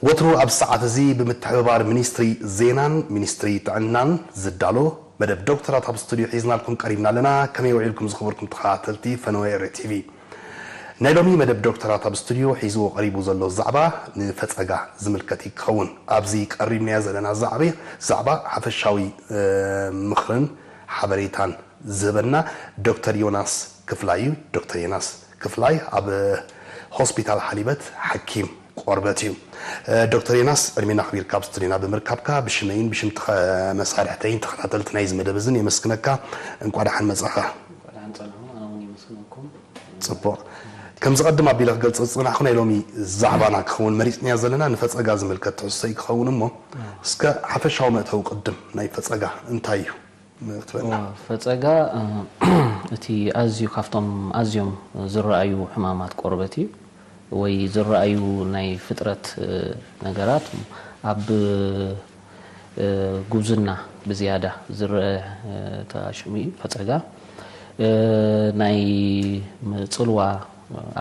ወትሩ ኣብ ሰዓት እዚ ብምትሕብባር ሚኒስትሪ ዜናን ሚኒስትሪ ጥዕናን ዝዳሎ መደብ ዶክተራት ኣብ ስቱድዮ ሒዝናልኩም ቀሪብና ኣለና። ከመይ ውዒልኩም ዝኸበርኩም ተኸታተልቲ ፈነወ ኤሪ ቲቪ? ናይ ሎሚ መደብ ዶክተራት ኣብ ስቱድዮ ሒዝዎ ቀሪቡ ዘሎ ዛዕባ ንፈጸጋ ዝምልከት እዩ ክኸውን። ኣብዚ ቀሪብናዮ ዘለና ዛዕባ፣ ዛዕባ ሓፈሻዊ፣ እ፣ ምኽርን ሓበሬታን ዝህበና ዶክተር ዮናስ ክፍላይ እዩ። ዶክተር ዮናስ ክፍላይ ኣብ ሆስፒታል ሓሊበት ሓኪም ቆርበት እዩ። እ፣ ዶክተር ዮናስ፣ ዕድሜና ኣኽቢርካ ኣብ ስቱድዮና ብምርካብካ ብሽመይን ብሽም ተኸ-፣ መሳርሕተይን ተኸታተልቲ ናይዚ መደብ እዝን የመስግነካ። እንቋዕ ደሓን መጻኻ። እንኳዕ ደሓን ጸናሕኩም፣ ኣነ እውን የመስግነኩም። ጽቡቕ። ከም ዝቐድም ኣቢለ ክገልጾ ዝጸናሕኩ፣ ናይ ሎሚ ዛዕባና ክኸውን መሪጽናዮ ዘለና ንፈጸጋ ዝምልከት ትሕዝቶ እዩ ክኸውን እሞ፣ እስከ ሓፈሻዊ መእተዊ ቅድም ናይ ፈጸጋ እንታይ እዩ ክትበልና? ዋ፣ ፈጸጋ፣ እ፣ እቲ ኣዝዩ ካብቶም ኣዝዮም ዝረኣዩ ሕማማት ቆርበት እዩ፣ ወይ ዝረኣዩ ናይ ፍጥረት፣ እ፣ ነገራት ኣብ፣ እ፣ ጉብዝና ብዝያዳ ዝረአ፣ እ፣ ተኣሽሙ እዩ ፈጸጋ። እ፣ ናይ ም-፣ ጽልዋ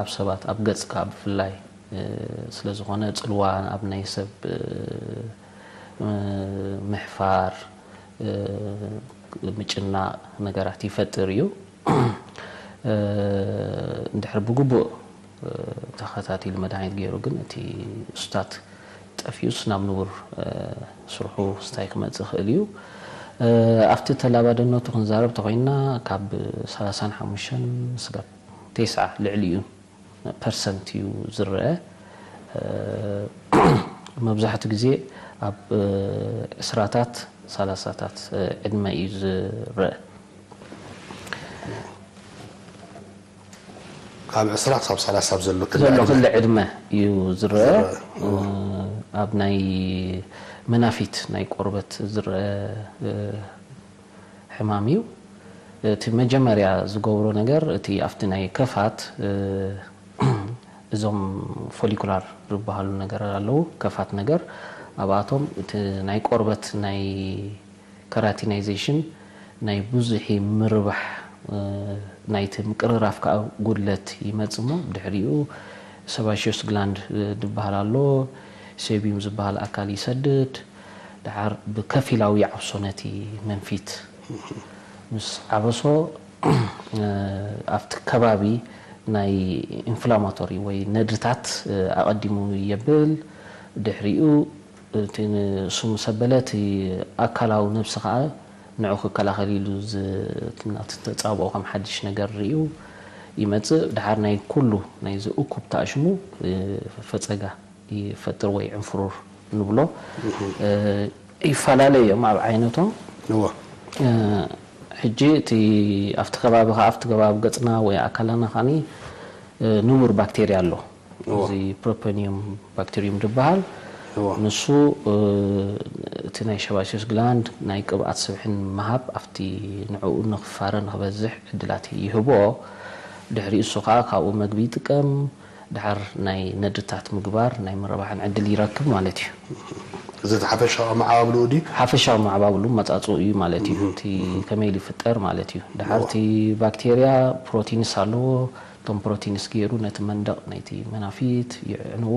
ኣብ ሰባት፣ ኣብ ገጽካ ብፍላይ፣ እ፣ ስለ ዝኾነ ጽልዋ ኣብ ናይ ሰብ፣ እ፣ እ፣ ምሕፋር፣ እ፣ ምጭናቕ ነገራት ይፈጥር እዩ። እ፣ እንድሕር ብግቡእ፣ እ፣ ተኸታቲሉ መድሃኒት ገይሩ ግን እቲ ስታት ጠፊኡስ ናብ ንቡር፣ እ፣ ስርሑ ስታይ ክመጽእ ይኽእል እዩ። እ፣ ኣብቲ ተላባድነቱ ክንዛረብ ተኾይንና ካብ ሰላሳን ሓሙሽተን ስጋብ ተስዓ ልዕሊኡ ፐርሰንት እዩ ዝረአ። እ፣ መብዛሕትኡ ግዜ ኣብ፣ እ፣ ዕስራታት፣ ሰላሳታት፣ እ፣ ዕድመ እዩ ዝረአ። ካብ ዕስራ ክሳብ ሰላሳ ኣብ ዘሎ ክሊ ዘሎ ዕድመ። ክሊ ዕድመ እዩ ዝረአ። ዝረአ። እ፣ ኣብ ናይ መናፊት ናይ ቆርበት ዝረአ፣ እ፣ ሕማም እዩ። እቲ መጀመርያ ዝገብሮ ነገር፣ እቲ ኣብቲ ናይ ከፋት፣ እ፣ እዞም ፎሊኩላር ዝበሃሉ ነገር ኣለዉ፣ ከፋት ነገር፣ ኣብኣቶም እቲ ናይ ቆርበት ናይ ከራቲናይዜሽን ናይ ብዙሒ ምርባሕ፣ እ፣ ናይቲ ምቅርራፍ ከኣ ጉድለት ይመጽእ እሞ፣ ብድሕሪኡ ሰባሽዮስ ግላንድ፣ እ፣ ዝበሃል ኣሎ፣ ሴቢዩም ዝበሃል ኣካል ይሰድድ። ደሓር ብከፊላዊ ይዓብሶ ነቲ መንፊት። ምስ ዓበሶ፣ እ፣ ኣብቲ ከባቢ ናይ ኢንፍላማቶሪ ወይ ነድርታት፣ እ፣ ኣቐዲሙ የብል። ድሕሪኡ እቲ ንሱ ምስ ኣበለ እቲ ኣካላዊ ነብሲ ከኣ ንዑ ክከላኸል ኢሉ ዝ-፣ ናቲ ተጻብኦ ከም ሓድሽ ነገር ርእዩ ይመጽእ። ደሓር ናይ ኩሉ ናይዚ እኩብ ተኣሽሙ፣ እ፣ ፈጸጋ ይፈጥር ወይ ዕንፍሩር ንብሎ። እህ። እ፣ ይፈላለዩ እዮም ኣብ ዓይነቶም። እወ። እ፣ ሕጂ እቲ ኣብቲ ከባቢ ከኣ፣ ኣብቲ ከባቢ ገጽና ወይ ኣካላና ከኣኒ፣ እ፣ ንቡር ባክቴርያ ኣሎ። እወ። እዚ ፕሮፐኒየም ባክቴሪዩም ዝበሃል። እወ። ንሱ፣ እ፣ እቲ ናይ ሸባሲዮስ ግላንድ ናይ ቅብኣት ስብሕን ምሃብ ኣብቲ ንዕኡ ንኽፋረ ንኽበዝሕ ዕድላት ይህቦ። ድሕሪ እሱ ከኣ ካብኡ መግቢ ይጥቀም። ደሓር ናይ ነድታት ምግባር ናይ ምርባሕን ዕድል ይረክብ ማለት እዩ። እዚ እቲ ሓፈሻዊ መዓባብልኡ ድዩ? ሓፈሻዊ መዓባብሉ መጻጽኡ እዩ ማለት እዩ። እህ፣ እቲ እህ። ከመይ ኢሉ ይፍጠር ማለት እዩ። ደሓር እወ። እቲ ባክቴርያ ፕሮቲንስ ኣለዎ። እቶም ፕሮቲንስ ገይሩ ነቲ መንደቕ ናይቲ መናፊት ይዕንዎ።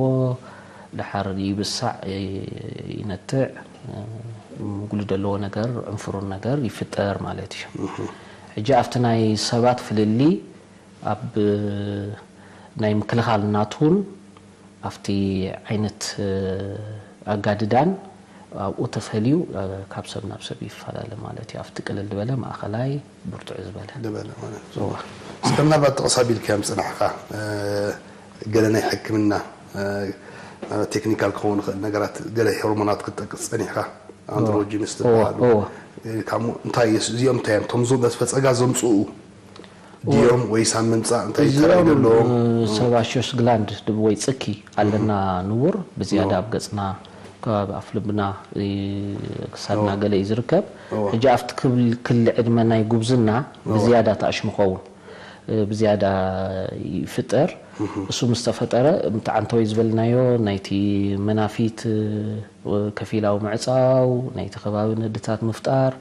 ደሓር ይብሳዕ፣ ይ-፣ ይነትዕ፣ እ፣ ጉሉ ዘለዎ ነገር፣ ዕንፍሩር ነገር ይፍጠር ማለት እዩ። እህ። ሕጂ ኣብቲ ናይ ሰባት ፍልልይ ኣብ ናይ ምክልኻል ናቱን ኣብቲ ዓይነት፣ እ፣ ኣጋድዳን ኣብኡ ተፈልዩ፣ እ፣ ካብ ሰብ ናብ ሰብ ይፈላለ ማለት እዩ። ኣብቲ ቅልል ዝበለ፣ ማእኸላይ፣ ብርቱዕ ዝበለ። ዝበለ ማለት እዩ። እወ። እስከ ምናልባት ጥቕስ ኣቢልካዮም ጽናሕካ፣ እ፣ ገለ ናይ ሕክምና፣ እ፣ ቴክኒካል ክኸውን ይኽእል ነገራት፣ ገለ ሆርሞናት ክትጠቅስ ጸኒሕካ፣ ኣንድሮጂንስ እወ፣ ዝበሃሉ። እወ። እ፣ ካብ ሞ-፣ እንታይ እዚኦም እንታይ እዮም? እቶም ዞ-፣ በስ ፈጸጋ ዘምጽኡ ድዮም ወይስ ኣብ ምምጻእ እንታይ እዚኦም፣ ተራይ ዘለዎም? እ፣ ሰባሽዮስ ግላንድ ድብ ወይ ጽኪ ኣለና እህ። ንቡር፣ ብዝያዳ እወ። ኣብ ገጽና፣ ከባቢ ኣፍልብና፣ እ፣ ክሳድና እወ። ገለ እዩ ዝርከብ። እወ። ሕጂ ኣብቲ ክብል ክሊ ዕድመ ናይ ጉብዝና እወ። ብዝያዳ ተኣሽሙ ኸውን፣ እ፣ ብዝያዳ ይፍጠር። እህ። እሱ ምስ ተፈጠረ፣ ምትዓንተወይ ዝበልናዮ ናይቲ መናፊት፣ እ፣ ከፊላዊ ምዕጻው፣ ናይቲ ከባቢ ነድታት ምፍጣር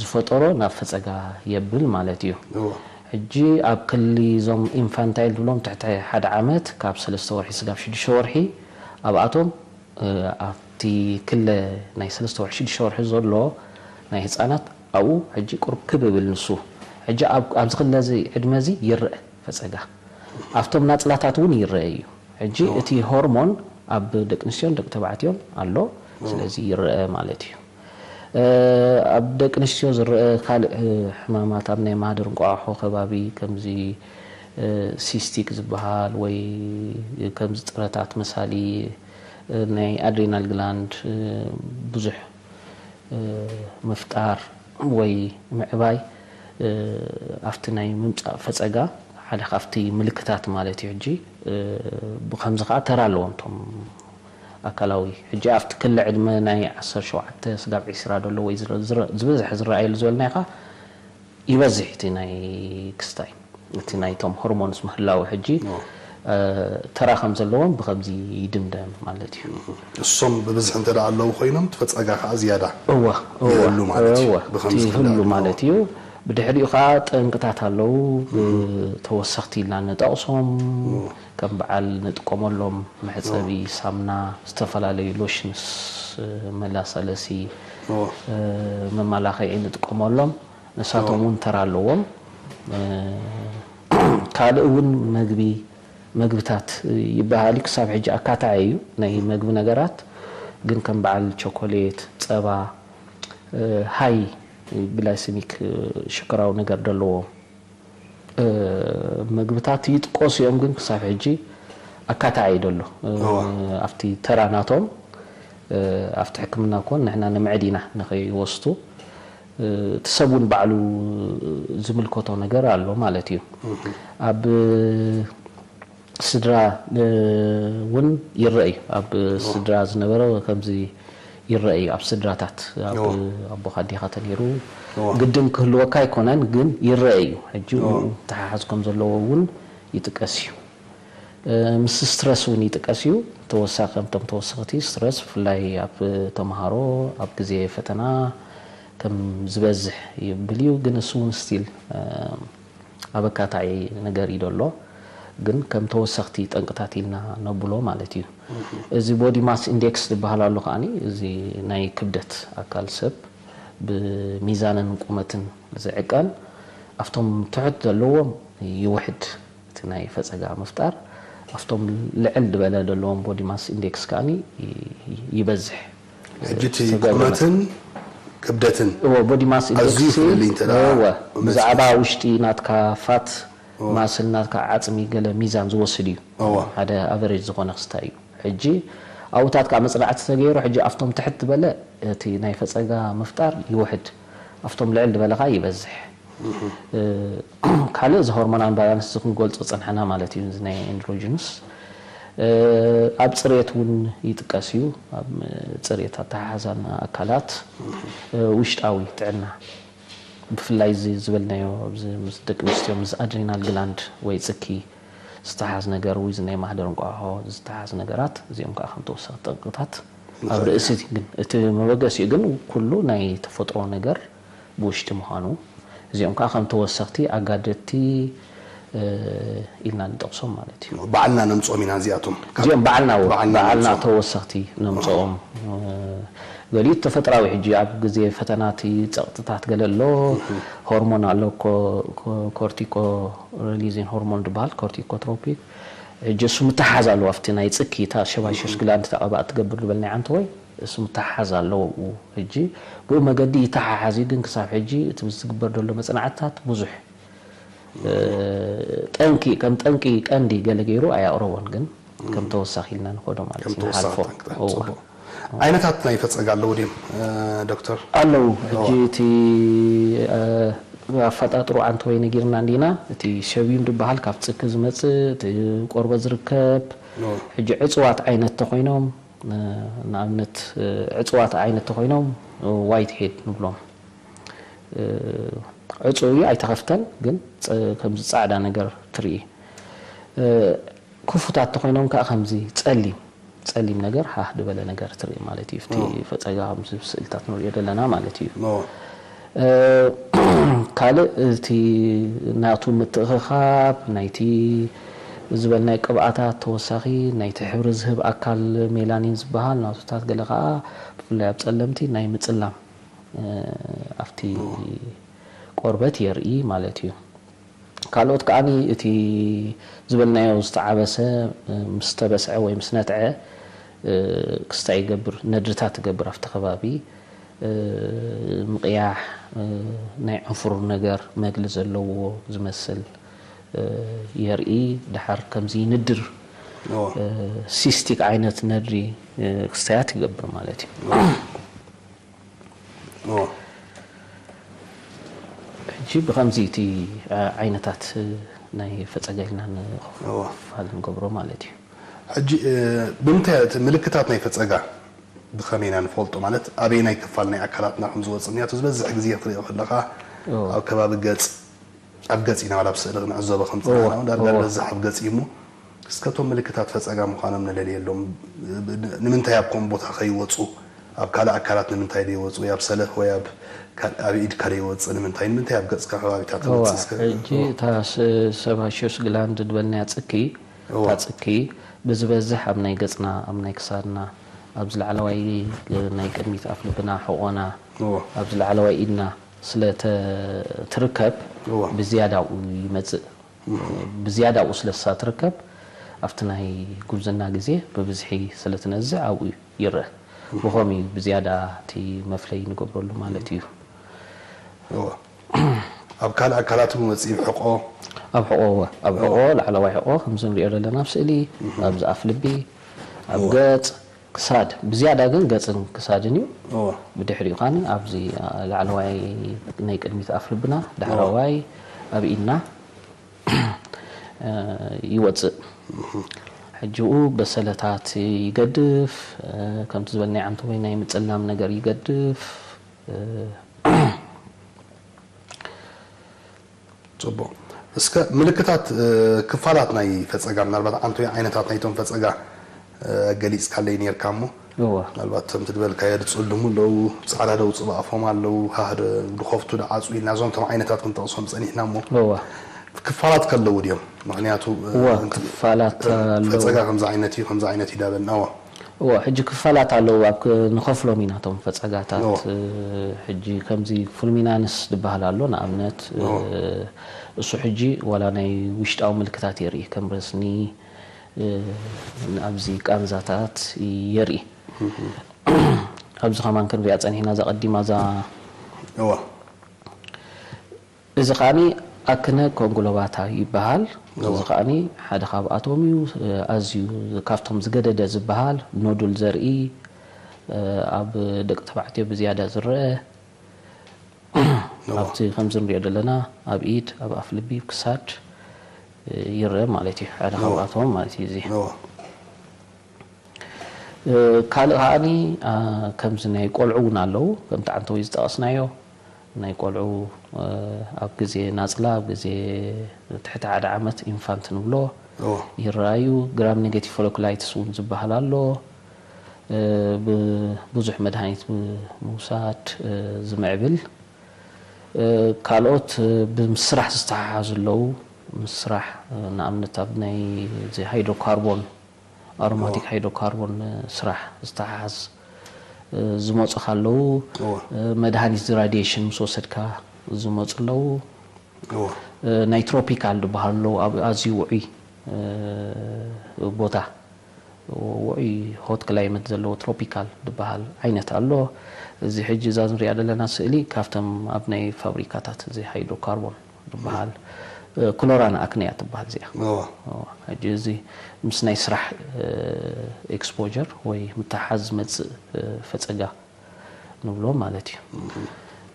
ዝፈጠሮ ናብ ፈጸጋ የብል ማለት እዩ። እወ። ሕጂ ኣብ ክሊ እዞም ኢንፋንታይል ድብሎም ትሕቲ ሓደ ዓመት ካብ ሰለስተ ወርሒ ስጋብ ሽዱሽተ ወርሒ ኣብኣቶም ኣብቲ ክለ ናይ ሰለስተ ወርሒ ሽዱሽተ ወርሒ ዘሎ ናይ ህፃናት ኣብኡ ሕጂ ቁርብ ክብ ይብል ንሱ። ሕጂ ኣብዚ ክለ እዚ ዕድመ እዚ ይረአ ፈፀጋ ኣብቶም ናፅላታት እውን ይረአ እዩ። ሕጂ እቲ ሆርሞን ኣብ ደቂ ኣንስትዮን ደቂ ተባዕትዮን ኣሎ። ስለዚ ይረአ ማለት እዩ። ኣብ ደቂ ኣንስትዮ ዝረአ ካልእ ሕማማት ኣብ ናይ ማህደር እንቋቑሖ ከባቢ ከምዚ ሲስቲክ ዝበሃል ወይ ከምዚ ጥረታት መሳሊ ናይ ኣድሪናል ግላንድ ብዙሕ ምፍጣር ወይ ምዕባይ ኣብቲ ናይ ምምፃእ ፈፀጋ ሓደ ካብቲ ምልክታት ማለት እዩ። ሕጂ ብከምዚ ከዓ ተራ ኣለዎም እቶም ኣካላዊ። ሕጂ ኣብቲ ክለ ዕድመ ናይ ዓሰርተ ሸውዓተ ስጋብ ዒስራ ደሎ ወይ ዝበዝሐ ዝረኣየሉ ዝበልናይ ከዓ ይበዝሕ እቲ ናይ ክስታይ እቲ ናይቶም ሆርሞንስ ምህላው ሕጂ ተራ ከም ዘለዎም ብከምዚ ይድምደም ማለት እዩ። እሶም ብብዝሒ እንተ ኣለዉ ኮይኖም ትፈፀጋ ከዓ ዝያዳ እወ እወ ይህሉ ማለት እዩ። እወ ብከምዚ ይህሉ ክዳን ማለት እዩ። ብድሕሪኡ ከዓ ጠንቅታት ኣለዉ። ተወሰኽቲ ኢልና ንጠቕሶም ከም በዓል ንጥቀመሎም መሕፀቢ ሳምና፣ ዝተፈላለዩ ሎሽንስ፣ መላሳለሲ፣ መመላኸዒ ንጥቀመሎም ንሳቶም እውን ተራ ኣለዎም። ካልእ እውን መግቢ መግብታት ይበሃል እዩ። ክሳብ ሕጂ ኣካታዒ እዩ ናይ መግቢ ነገራት፣ ግን ከም በዓል ቸኮሌት፣ ፀባ፣ ሃይ ግላይሰሚክ ሽኮራዊ ነገር ደለዎም መግብታት ይጥቀሱ እዮም፣ ግን ክሳብ ሕጂ ኣካታዒ ደሎ ኣብቲ ተራ ናቶም ኣብቲ ሕክምና ኮን ንሕና ንምዕድ ኢና ንኸይወስቱ እቲ ሰብ እውን ባዕሉ ዝምልከቶ ነገር ኣሎ ማለት እዩ። ኣብ ስድራ እውን ይረአ እዩ። ኣብ ስድራ ዝነበረ ከምዚ ይረአ እዩ። ኣብ ስድራታት ኣብ ኣቦኻ ኣዴኻ ተነይሩ ግድን ክህልወካ ኣይኮነን፣ ግን ይረአ እዩ። ሕጂ ተሓሓዝ ከም ዘለዎ እውን ይጥቀስ እዩ። ምስ ስትረስ እውን ይጥቀስ እዩ። ተወሳኺ ከምቶም ተወሰኽቲ ስትረስ ብፍላይ ኣብ ተምሃሮ ኣብ ግዜ ፈተና ከም ዝበዝሕ ይብል እዩ። ግን እሱ እውን ስቲል ኣብ ኣካታዒ ነገር እዩ ዘሎ፣ ግን ከም ተወሰኽቲ ጠንቅታት ኢልና ነብሎ ማለት እዩ። እዚ ቦዲ ማስ ኢንዴክስ ዝበሃል ኣሎ ከዓኒ እዚ ናይ ክብደት ኣካል ሰብ ብሚዛንን ቁመትን ዝዕቀን ኣብቶም ትሕት ዘለዎም ይውሕድ እቲ ናይ ፈፀጋ ምፍጣር ኣብቶም ልዕል ዝበለ ዘለዎም ቦዲ ማስ ኢንዴክስ ከዓኒ ይበዝሕ። ሕጂ እቲ ቁመትን ክብደትን እዎ ቦዲ ማስ ኣዝዩ ኢንዴክስ ፍልልይ እንተ ደኣ እወ መጺኡ። ብዛዕባ ውሽጢ ናትካ ፋት ማስል ናትካ ዓፅሚ ገለ ሚዛን ዝወስድ እዩ። እወ። ሓደ ኣቨሬጅ ዝኾነ ክስታይ እዩ። ሕጂ ኣብኡታት ከዓ መፅናዕቲ ተገይሩ ሕጂ ኣብቶም ትሕት ዝበለ እቲ ናይ ፈፀጋ ምፍጣር ይውሕድ፣ ኣብቶም ልዕል ዝበለ ከዓ ይበዝሕ። ካልእ እዚ ሆርሞን ኣምባላንስ እዚ ክንገልፆ ፀንሐና ማለት እዩ። እዚ ናይ ኤንድሮጅንስ ኣብ ፅሬት እውን ይጥቀስ እዩ። ኣብ ፅሬት ኣተሓሕዛን ኣካላት ውሽጣዊ ጥዕና ብፍላይ እዚ ዝበልናዮ ኣብዚ ምስ ደቂ ኣንስትዮ ምስ ኣድሪናል ግላንድ ወይ ፅኪ ዝተሓዝ ነገር ወይ እዚ ናይ ማህደር እንቋሖ ዝተሓዝ ነገራት እዚኦም ከዓ ከም ተወሳኺ ጠንቅታት ኣብ ርእሲ ግን እቲ መበገሲኡ ግን ኩሉ ናይ ተፈጥሮ ነገር ብውሽጢ ምዃኑ እዚኦም ከዓ ከም ተወሰኽቲ ኣጋደድቲ ኢልና ንጠቕሶም ማለት እዩ። ባዕልና ነምፅኦም ኢና እዚኣቶም። እዚኦም ባዕልና እውን ባዕልና ባዕልና ነምፅኦም። ተወሰኽቲ ነምፅኦም። ገሊኡ ተፈጥራዊ ሕጂ ኣብ ግዜ ፈተናቲ ፀቕጥታት ገለ ኣሎ ሆርሞን ኣሎ ኮርቲኮ ሪሊዚን ሆርሞን ዝበሃል ኮርቲኮትሮፒክ ሕጂ እሱ ምተሓዝ ኣለዎ ኣብቲ ናይ ፅኪ እታ ሸባሸሽ ግላንድ እታ ቀባእ ትገብር ዝበልናይ ዓንተወይ እሱ ምተሓዝ ኣለዎ ብኡ ሕጂ ብኡ መገዲ ይተሓሓዝ እዩ። ግን ክሳብ ሕጂ እቲ ዝግበር ዘሎ መፅናዕትታት ብዙሕ ጠንቂ ከም ጠንቂ ቀንዲ ገለ ገይሩ ኣያቕረቦን ግን ከም ተወሳኺ ኢልና ንኸዶ ማለት እዩ። ንሓልፎ ዓይነታት ናይ ፈፀጋ ኣለዉ ድዮም ዶክተር? ኣለዉ። ሕጂ እቲ ኣፈጣጥሩ ዓንተወይ ነጊርና እንዲና። እቲ ሸቢዩም ዝበሃል ካብ ፅኪ ዝመፅእ እቲ ቆርበት ዝርከብ ሕጂ ዕፅዋት ዓይነት ተኮይኖም ንኣብነት ዕፅዋት ዓይነት ተኮይኖም ዋይት ሄድ ንብሎም ዕፁ እዩ ኣይተኸፍተን ግን ከምዚ ፃዕዳ ነገር ትርኢ። ክፉታት ተኮይኖም ከዓ ከምዚ ፀሊም ፀሊም ነገር ሃህ ዝበለ ነገር ትርኢ ማለት እዩ። እቲ ፈፀጋ ከምዚ ስእልታት ንሪኦ ዘለና ማለት እዩ። ካልእ እቲ ናቱ ምትእኽኻብ ናይቲ ዝበልናይ ቅብኣታት ተወሳኺ ናይቲ ሕብሪ ዝህብ ኣካል ሜላኒን ዝበሃል ናውትታት፣ ገለ ከኣ ብፍላይ ኣብ ጸለምቲ ናይ ምጽላም፣ እ፣ ኣብቲ ቆርበት የርኢ ማለት እዩ። ካልኦት ከኣኒ እቲ ዝበልናዮ ዝተዓበሰ፣ እ፣ ምስ ተበስዐ ወይ ምስ ነትዐ፣ እ፣ ክስታይ ይገብር፣ ነድርታት ትገብር ኣብቲ ከባቢ። እ፣ ምቕያሕ፣ እ፣ ናይ ዕንፍሩር ነገር መግሊ ዘለዎ ዝመስል፣ እ፣ የርኢ። ድሓር ከምዚ ይንድር፣ እዎ። እ፣ ሲስቲክ ዓይነት ነድሪ፣ እ፣ ክስታያት ይገብር ማለት እዩ። እዎ። እዎ። ሕጂ ብኸምዚ እቲ፣ እ፣ ዓይነታት፣ እ፣ ናይ ፈጸጋ ኢልና እዎ። ንኸፋል ንገብሮ ማለት እዩ። ሕጂ፣ እ፣ ብምንታይ እቲ ምልክታት ናይ ፈጸጋ ብኸመይ ኢና ንፈልጦ? ማለት ኣበየናይ ክፋል ናይ ኣካላትና ከም ዝወጽእ? ምኽንያቱ ዝበዝሕ ግዜ ክትሪኦ ከለኻ እዎ። ኣብ ከባቢ ገጽ፣ ኣብ ገጽ ኢና፣ ዋላ ኣብ ስእሊ ክንዕዘቦ ከም እዎ፣ ዝጸናሕና፣ ዳርጋ እዎ። ዝበዝሕ ኣብ ገጽ እዩ እሞ፣ እስከ እቶም ምልክታት ፈጸጋ ምዃኖም ንለልየሎም። ብ-፣ ብ-፣ ንምንታይ ኣብ ከምኡ ቦታ ከይወጹ፣ ኣብ ካልእ ኣካላት ንምንታይ ዘይወጹ፣ ወይ ኣብ ሰለፍ ወይ ኣብ ካል-፣ ኣብ ኢድ ከይወጽእ ንምንታይ፣ ንምንታይ ኣብ ገጽካ ከባቢታት እዎ፣ ትወጽእ እስከ? ሕጂ እዎ። እታ ስ-፣ ሰባሽዮስ ግላንድ ዝበልናያ ጽኪ፣ እዎ። እታ ጽኪ ብዝበዝሕ ኣብ ናይ ገጽና፣ ኣብ ናይ ክሳድና፣ ኣብዚ ላዕለዋይ ናይ ቅድሚት ኣፍ ልብና፣ ሕቖና፣ እዎ። ኣብዚ ላዕለዋይ ኢድና ስለ ተ-፣ ትርከብ እዎ። ብዝያዳ ኣብኡ ይመጽእ። እም። ብዝያዳ ኣብኡ ስለ እሳ ትርከብ፣ ኣብቲ ናይ ጉብዝና ግዜ ብብዝሒ ስለ ትነዝዕ ኣብኡ ይረአ። እም። ብኸምኡ እዩ ብዝያዳ እቲ መፍለይ ንገብረሉ ማለት እዩ። እዎ። ኣብ ካልእ ኣካላት እውን መጺእ፣ ሕቖ? ኣብ ሕቖ፣ እወ። ኣብ ሕቖ፣ እዎ። ላዕለዋይ ሕቖ፣ ከምዚ ንሪኦ ዘለና ኣብ ስእሊ፣ እም። ኣብዚ ኣፍ ልቢ፣ ኣብ እዎ። ገጽ፣ ክሳድ፣ ብዝያዳ ግን ገጽን ክሳድን እዩ። እዎ። ብድሕሪኡ ኻኒ ኣብዚ፣ አ፣ ላዕለዋይ ናይ ቅድሚት ኣፍ ልብና፣ እዎ። ዳሕረዋይ ኣብ ኢድና፣ እ፣ ይወጽእ። እህ። ሕጂኡ በሰለታት ይገድፍ፣ እ፣ ከምቲ ዝበልናዮ ዓንተቦይ ናይ ምጽላም ነገር ይገድፍ። እ፣ ጽቡቕ። እስከ ምልክታት፣ እ፣ ክፋላት ናይ ፈጸጋ፣ ምናልባት ዓንተቦይ ዓይነታት ናይቶም ፈጸጋ፣ እ፣ ገሊጽካለይ ኔርካ እሞ፣ እወ። ምናልባት ከምቲ ዝበልካዮ ዝጽልሙ ኣለዉ፣ ጻዕዳ ደውጽእ ብኣፎም ኣለዉ፣ ሃህ ደ-፣ ድኸፍቱ ድዓጽዉ ኢልና እዞም ቶም ዓይነታት ክንጠቕሶም ጸኒሕና እሞ፣ እወ። ክፋላት ከለዉ ድዮም? ምኽንያቱ፣ እ፣ እወ፣ እንት-፣ ክፋላት እ፣ ኣለዉ። ፈጸጋ ከምዚ ዓይነት እዩ፣ ከምዚ ዓይነት እዩ ዳበልና፣ እወ። እዎ፣ ሕጂ ክፋላት ኣለዉ፣ ኣብ ክ-፣ ንኸፍሎም ኢና እቶም ፈጸጋታት። እዎ። እ፣ ሕጂ ከምዚ ፉልሚናንስ ዝበሃል ኣሎ፣ ንኣብነት፣ እ፣ እዎ። እሱ ሕጂ ዋላ ናይ ውሽጣዊ ምልክታት የርኢ፣ ከም ረስኒ፣ እ፣ ኣብዚ ቃንዛታት የርኢ። እህ። ኣብዚ ኸማን ክንሪኣ ጸኒሕና፣ እዛ ቀዲማ፣ እዛ እዎ። እዚ ኸኣኒ ኣክነ ኮንግሎባታ ይበሃል። እዎ። እዚ ኸኣኒ ሓደ ካብኣቶም እዩ። ኣዝዩ ካብቶም ዝገደደ ዝበሃል ኖዱል ዘርኢ፣ ኣብ ደቂ ተባዕትዮ ብዝያዳ ዝረአ፣ እዎ። ኣብቲ ከምዚ ንሪኦ ዘለና ኣብ ኢድ፣ ኣብ ኣፍ ልቢ፣ ክሳድ ይረአ ማለት እዩ። ሓደ እዎ። ካብኣቶም ማለት እዩ እዚ። እዎ። እ፣ ካልእ ከኣኒ፣ አ፣ ከምዚ ናይ ቆልዑ እውን ኣለዉ፣ ከምቲ ዓንተቦይ ዝጠቐስናዮ፣ ናይ ቆልዑ፣ እ፣ ኣብ ግዜ ናጽላ፣ ኣብ ግዜ ትሕቲ ሓደ ዓመት ኢንፋንት ንብሎ፣ እዎ። ይረኣዩ። ግራም ኔጌቲቭ ፎሊኩላይትስ እውን ዝበሃል ኣሎ። እ፣ ብ-፣ ብዙሕ መድሃኒት ብምውሳድ፣ እ፣ ዝምዕብል። እ፣ ካልኦት፣ እ፣ ብምስራሕ ዝተሓሓዙ ኣለዉ። ምስ ስራሕ፣ እ፣ ንኣብነት ኣብ ናይ እዚ ሃይድሮካርቦን ኣሮማቲክ እዎ። ሃይድሮካርቦን ስራሕ ዝተሓሓዝ፣ እ፣ ዝመጹ ከለዉ፣ እዎ። እ፣ መድሃኒት ራዲየሽን ምስ ወሰድካ ዝመጹ ኣለዉ። እዎ። እ፣ ናይ ትሮፒካል ዝበሃሉ ኣለዉ፣ ኣብ ኣዝዩ ውዑይ፣ እ፣ ቦታ፣ ውዑይ ሆት ክላይመት ዘለዎ ትሮፒካል ዝበሃል ዓይነት ኣሎ። እዚ ሕጂ እዛ ንሪኣ ዘለና ስእሊ ካብቶም ኣብ ናይ ፋብሪካታት እዚ ሃይድሮካርቦን ዝበሃል፣ እ፣ ክሎራን ኣክነ እያ ትበሃል እዚኣ። እዎ። እዎ። ሕጂ እዚ ምስ ናይ ስራሕ፣ እ፣ ኤክስፖጀር ወይ ምትሓዝ ዝመጽእ፣ እ፣ ፈጸጋ ንብሎ ማለት እዩ። እህ።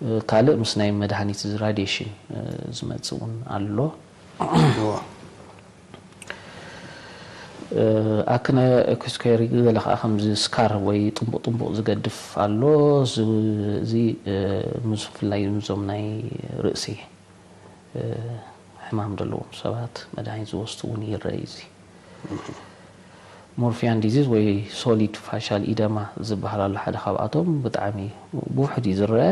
እ፣ ካልእ ምስ ናይ መድሃኒት እዚ ራዲየሽን፣ እ፣ ዝመጽእ እውን ኣሎ። እዎ። እ፣ ኣክነ ኤክስኩየሪ ገለ ኸዓ ከምዚ ስካር ወይ ጥንቡቕ ጥንቡቕ ዝገድፍ ኣሎ። እዚ፣ እዚ፣ እ፣ ምስ፣ ብፍላይ ምስዞም ናይ ርእሲ፣ እ፣ ሕማም ዘለዎም ሰባት መድሃኒት ዝወስዱ እውን ይረአ እዩ እዚ። እህ። ሞርፊያን ዲዚዝ ወይ ሶሊድ ፋሻል ኢደማ ዝበሃል ኣሎ። ሓደ ካብኣቶም ብጣዕሚ ብውሑድ እዩ ዝረአ፣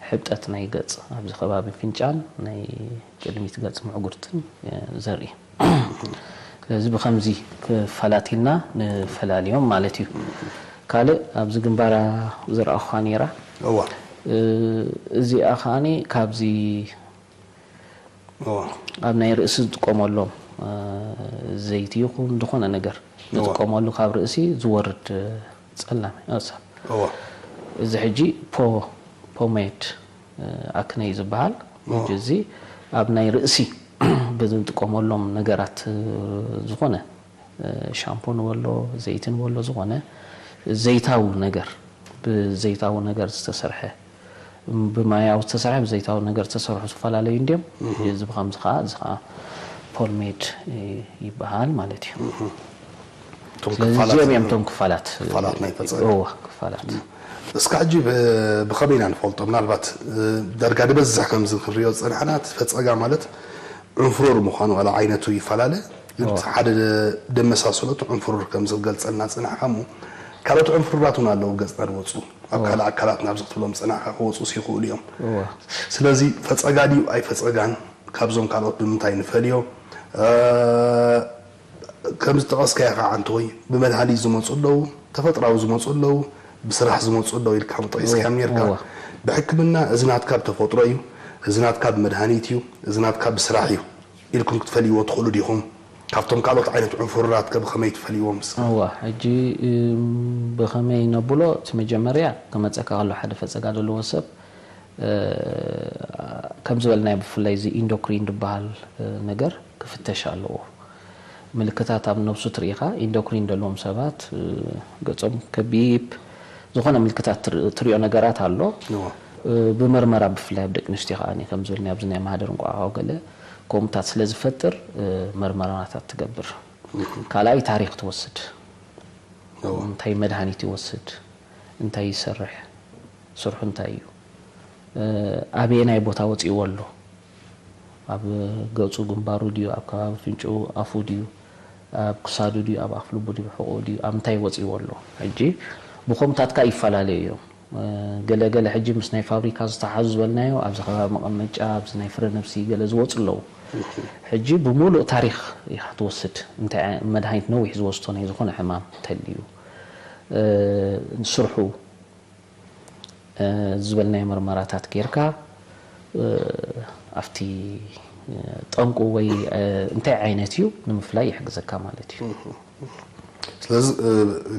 ሕብጠት ናይ ገጽ፣ ኣብዚ ከባቢ ፍንጫን ናይ ቅድሚት ገጽ ምዕጉርትን፣ እ፣ ዘርኢ። ስለዚ ብኸምዚ ክፋላት ኢልና ንፈላልዮም ማለት እዩ። ካልእ ኣብዚ ግንባራ ዝረኣኹኻ ነይራ። እዋ እ፣ እዚኣ ከዓኒ ካብዚ እዋ ኣብ ናይ ርእሲ ዝጥቀመሎም እ፣ ዘይቲ ይኹን ዝኾነ ነገር እዋ። ዝጥቀመሉ ካብ ርእሲ ዝወርድ እ፣ ጸላም እ፣ ሳብ እዋ እዚ ሕጂ ፖ ፖሜድ እ፣ ኣክነ እዩ ዝበሃል። እዋ ሕጂ እዚ ኣብ ናይ ርእሲ ብዝንጥቀመሎም ነገራት እ፣ ዝኾነ እ፣ ሻምፖ ንበሎ ዘይቲ ንበሎ ዝኾነ ዘይታዊ ነገር ብዘይታዊ ነገር ዝተሰርሐ ብማያዊ ዝተሰርሐ ብዘይታዊ ነገር ዝተሰርሑ ዝተፈላለዩ እንዲዮም። እዚ ብከምዚ ከዓ እዚ ከዓ ፖልሜድ እ፣ ይበሃል ማለት እዩ። እቶም ስለዚ ክፋላት እዚኦም እዮም እቶም ክፋላት ክፋላት ናይ ፈፀጋ እወ ክፋላት እስካ ሕጂ ብ- ብኸመይ ኢና ንፈልጦ? ምናልባት እ፣ ዳርጋ ዝበዝሕ ከምዚ ክንሪኦ ዝፀናሕና እቲ ፈፀጋ ማለት ዕንፍሩር ምዃኑ ዋላ ዓይነቱ ይፈላለ፣ ግን እወ። እቲ ሓደ ደመሳሰሎ እቲ ዕንፍሩር ከም ዝገልፀልና ዝፅናሕካ እሞ ካልኦት ዕንፍሩራት እውን ኣለዉ ገፅና ዝወፁ ኣብ ካልእ ኣካላት ናብዚ ክትብሎም ዝፅናሕካ ክወፁስ ይኽእሉ እዮም። እወ። ስለዚ ፈፀጋ ድዩ ኣይፈፀጋን ካብዞም ካልኦት ብምንታይ ንፈልዮ? እ፣ ከም ዝጠቐስካዮ ከዓ እንተወይ ብመድሃኒት ዝመፁ ኣለዉ፣ ተፈጥራዊ ዝመፁ ኣለዉ፣ ብስራሕ ዝመፁ ኣለዉ ኢልካ ጠቂስካዮም ነርካ። እወ። ብሕክምና እዚ ናትካ ብተፈጥሮ እዩ፣ እዚ ናትካ ብመድሃኒት እዩ፣ እዚ ናትካ ብስራሕ እዩ ኢልኩም ክትፈልይዎ ትኽእሉ ዲኹም? ካብቶም ካልኦት ዓይነት ዕንፍሩራት ከ ብኸመይ ትፈልይዎም ንስኻ? እዋ ሕጂ እም፣ ብኸመይ ነብሎ እቲ መጀመርያ ክመፀካ ከሎ ሓደ ፈፀጋ ዘለዎ ሰብ እ፣ ከም ዝበልናዮ ብፍላይ እዚ ኢንዶክሪን ዝበሃል እ፣ ነገር ክፍተሽ ኣለዎ። ምልክታት ኣብ ነብሱ ትርኢኻ ኢንዶክሪን ዘለዎም ሰባት እ፣ ገጾም ከቢብ ዝኾነ ምልክታት ትር- ትሪኦ ነገራት ኣሎ። እዎ። እ፣ ብመርመራ ብፍላይ ኣብ ደቂ ኣንስትዮ ከዓ ከም ዝበልናዮ ኣብዚ ናይ ማህደር እንቋቑሖ ገለ ከምኡታት ስለ ዝፈጥር እ፣ መርመራታት ትገብር። ካልኣይ ታሪክ ትወስድ እዎ። እንታይ መድሃኒት ይወስድ እንታይ ይሰርሕ ስርሑ እንታይ እዩ እ፣ ኣበየናይ ቦታ ወፂእዎ ኣሎ ኣብ ገፁ ግንባሩ ድዩ ኣብ ከባቢ ፍንጭኡ ኣፉ ድዩ ኣብ ክሳዱ ድዩ ኣብ ኣፍልቡ ድዩ ሕቑኡ ድዩ ኣብ ምንታይ ወፂእዎ ኣሎ ሕጂ ብኸምታትካ ይፈላለዩ እዮም እ፣ ገለ ገለ ሕጂ ምስ ናይ ፋብሪካ ዝተሓዙ ዝበልናዮ ኣብዚ ከባቢ መቐመጫ ኣብዚ ናይ ፍረ ነብሲ ገለ ዝወፁ ኣለዉ ሕጂ ብምሉእ ታሪክ ኢኻ ትወስድ እንታይ መድሃኒት ነዊሕ ዝወስዶ ናይ ዝኾነ ሕማም እንተልዩ እ፣ ስርሑ እ፣ ዝበልናዮ መርመራታት ጌርካ እ፣ ኣብቲ እ፣ ጠንቁ ወይ እ፣ እንታይ ዓይነት እዩ ንምፍላይ ይሕግዘካ ማለት እዩ ስለዚ እ፣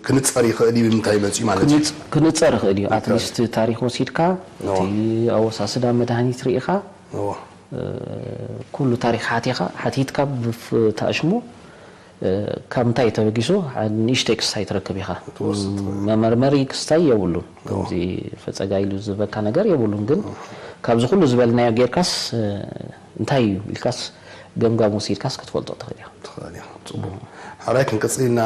ክንፀር ይኽእል እዩ ብምንታይ መፅዩ ማለት እዩ? ክንፅ- ክንፀር ይኽእል እዩ ኣትሊስት ታሪክ ወሲድካ እዎ። እቲ ኣወሳስዳ መድሃኒት ርኢኻ እዎ። እ፣ ኩሉ ታሪክ ሓቲኻ ሓቲትካ ብፍ- ተኣሽሙ እ፣ ካብ ምንታይ ተበጊሱ ሓደ ንእሽተይ ክስታይ ትረክብ ኢኻ ትወስድ ትኽእል። መመርመሪ ክስታይ የብሉን ከምዚ ፈፀጋ ኢሉ ዝበካ ነገር የብሉን ግን ካብዚ ኩሉ ዝበልናዮ ጌርካስ እ፣ እንታይ እዩ ኢልካስ ገምጋም ወሲድካስ ክትፈልጦ ትኽእል ኢኻ ትኽእል ኢኻ። ፅቡቅ። ሕራይ ክንቅፅል ኢና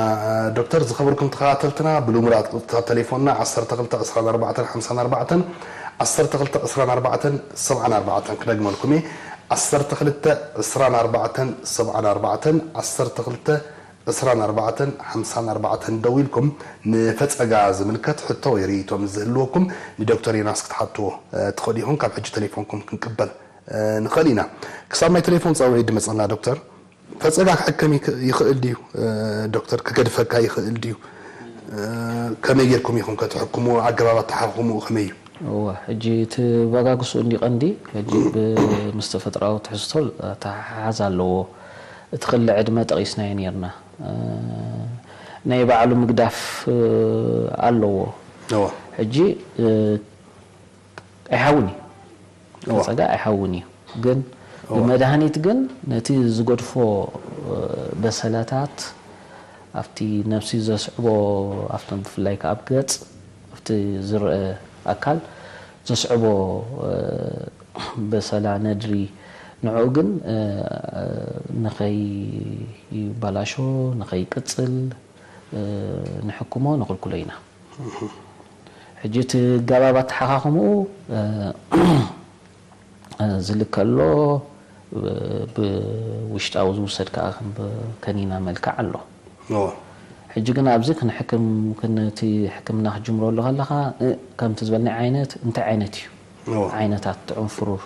ዶክተር። ዝኸበርኩም ተኸታተልትና ብልሙድ ኣጥቅጥታት ተሌፎንና ዓሰርተ ክልተ ዕስራን ኣርባዕተን ሓምሳን ኣርባዕተን ዓሰርተ ክልተ ዕስራን ኣርባዕተን ሰብዓን ኣርባዕተን ክደግመልኩም እየ። ዓሰርተ ክልተ ዕስራን ኣርባዕተን ሰብዓን ኣርባዕተን ዓሰርተ ክልተ ዕስራን ኣርባዕተን ሓምሳን ኣርባዕተን ደዊልኩም ንፈፀጋ ዝምልከት ሕቶ ወይ ርእይቶ ምስ ዝህልወኩም ንዶክተር ዮናስ ክትሓትዎ እ፣ ትኽእሉ ኢኹም። ካብ ሕጂ ተሌፎንኩም ክንቅበል እ፣ ንኽእል ኢና። ክሳብ ናይ ተሌፎን ፃውዒት ድመፀና ዶክተር ፈፀጋ ክሕከም ይክ- ይኽእል ድዩ እ፣ ዶክተር ክገድፈካ ይኽእል ድዩ እ፣ ከመይ ጌርኩም ኢኹም ከተሕክምዎ ኣገባብ ኣተሓኽምኡ ከመይ እዩ? እወ ሕጂ እቲ በጋግስኡ እንዲ ቀንዲ ሕጂ ብ- ምስ ተፈጥራዊ ትሕዝቶ ኣተሓሓዝ ኣለዎ እቲ ክሊ ዕድመ ጠቒስናዮ ነርና እ፣ ናይ ባዕሉ ምግዳፍ እ፣ ኣለዎ እወ። ሕጂ እ፣ ኣይሓውን እዩ እወ። ፈፀጋ ኣይሓውን እዩ ግን ብመድሃኒት ግን ነቲ ዝገድፎ እ፣ በሰለታት ኣብቲ ነብሲ ዘስዕቦ ኣብቶም ብፍላይ ከኣ ኣብ ገፅ ኣብቲ ዝረአ ኣካል ዘስዕቦ እ፣ በሰላ ነድሪ ንዕኡ ግን እ፣ ንኸይባላሾ ንኸይቅፅል እ፣ ንሕክሞ ንኽልክሎ ኢና ሕጂ እቲ ኣገባብ ኣተሓኻኽምኡ እ፣ ዝልከ ኣሎ ብውሽጣዊ ዝውሰድ ከዓ ከም ከኒና መልክዕ ኣሎ እዎ። ሕጂ ግን ኣብዚ ክንሕክም ክን- እቲ ሕክምና ክጅምረሉ ከለኻ እ፣ ከምቲ ዝበልናይ ዓይነት እንታይ ዓይነት እዩ እዎ። ዓይነታት ዕንፍሩር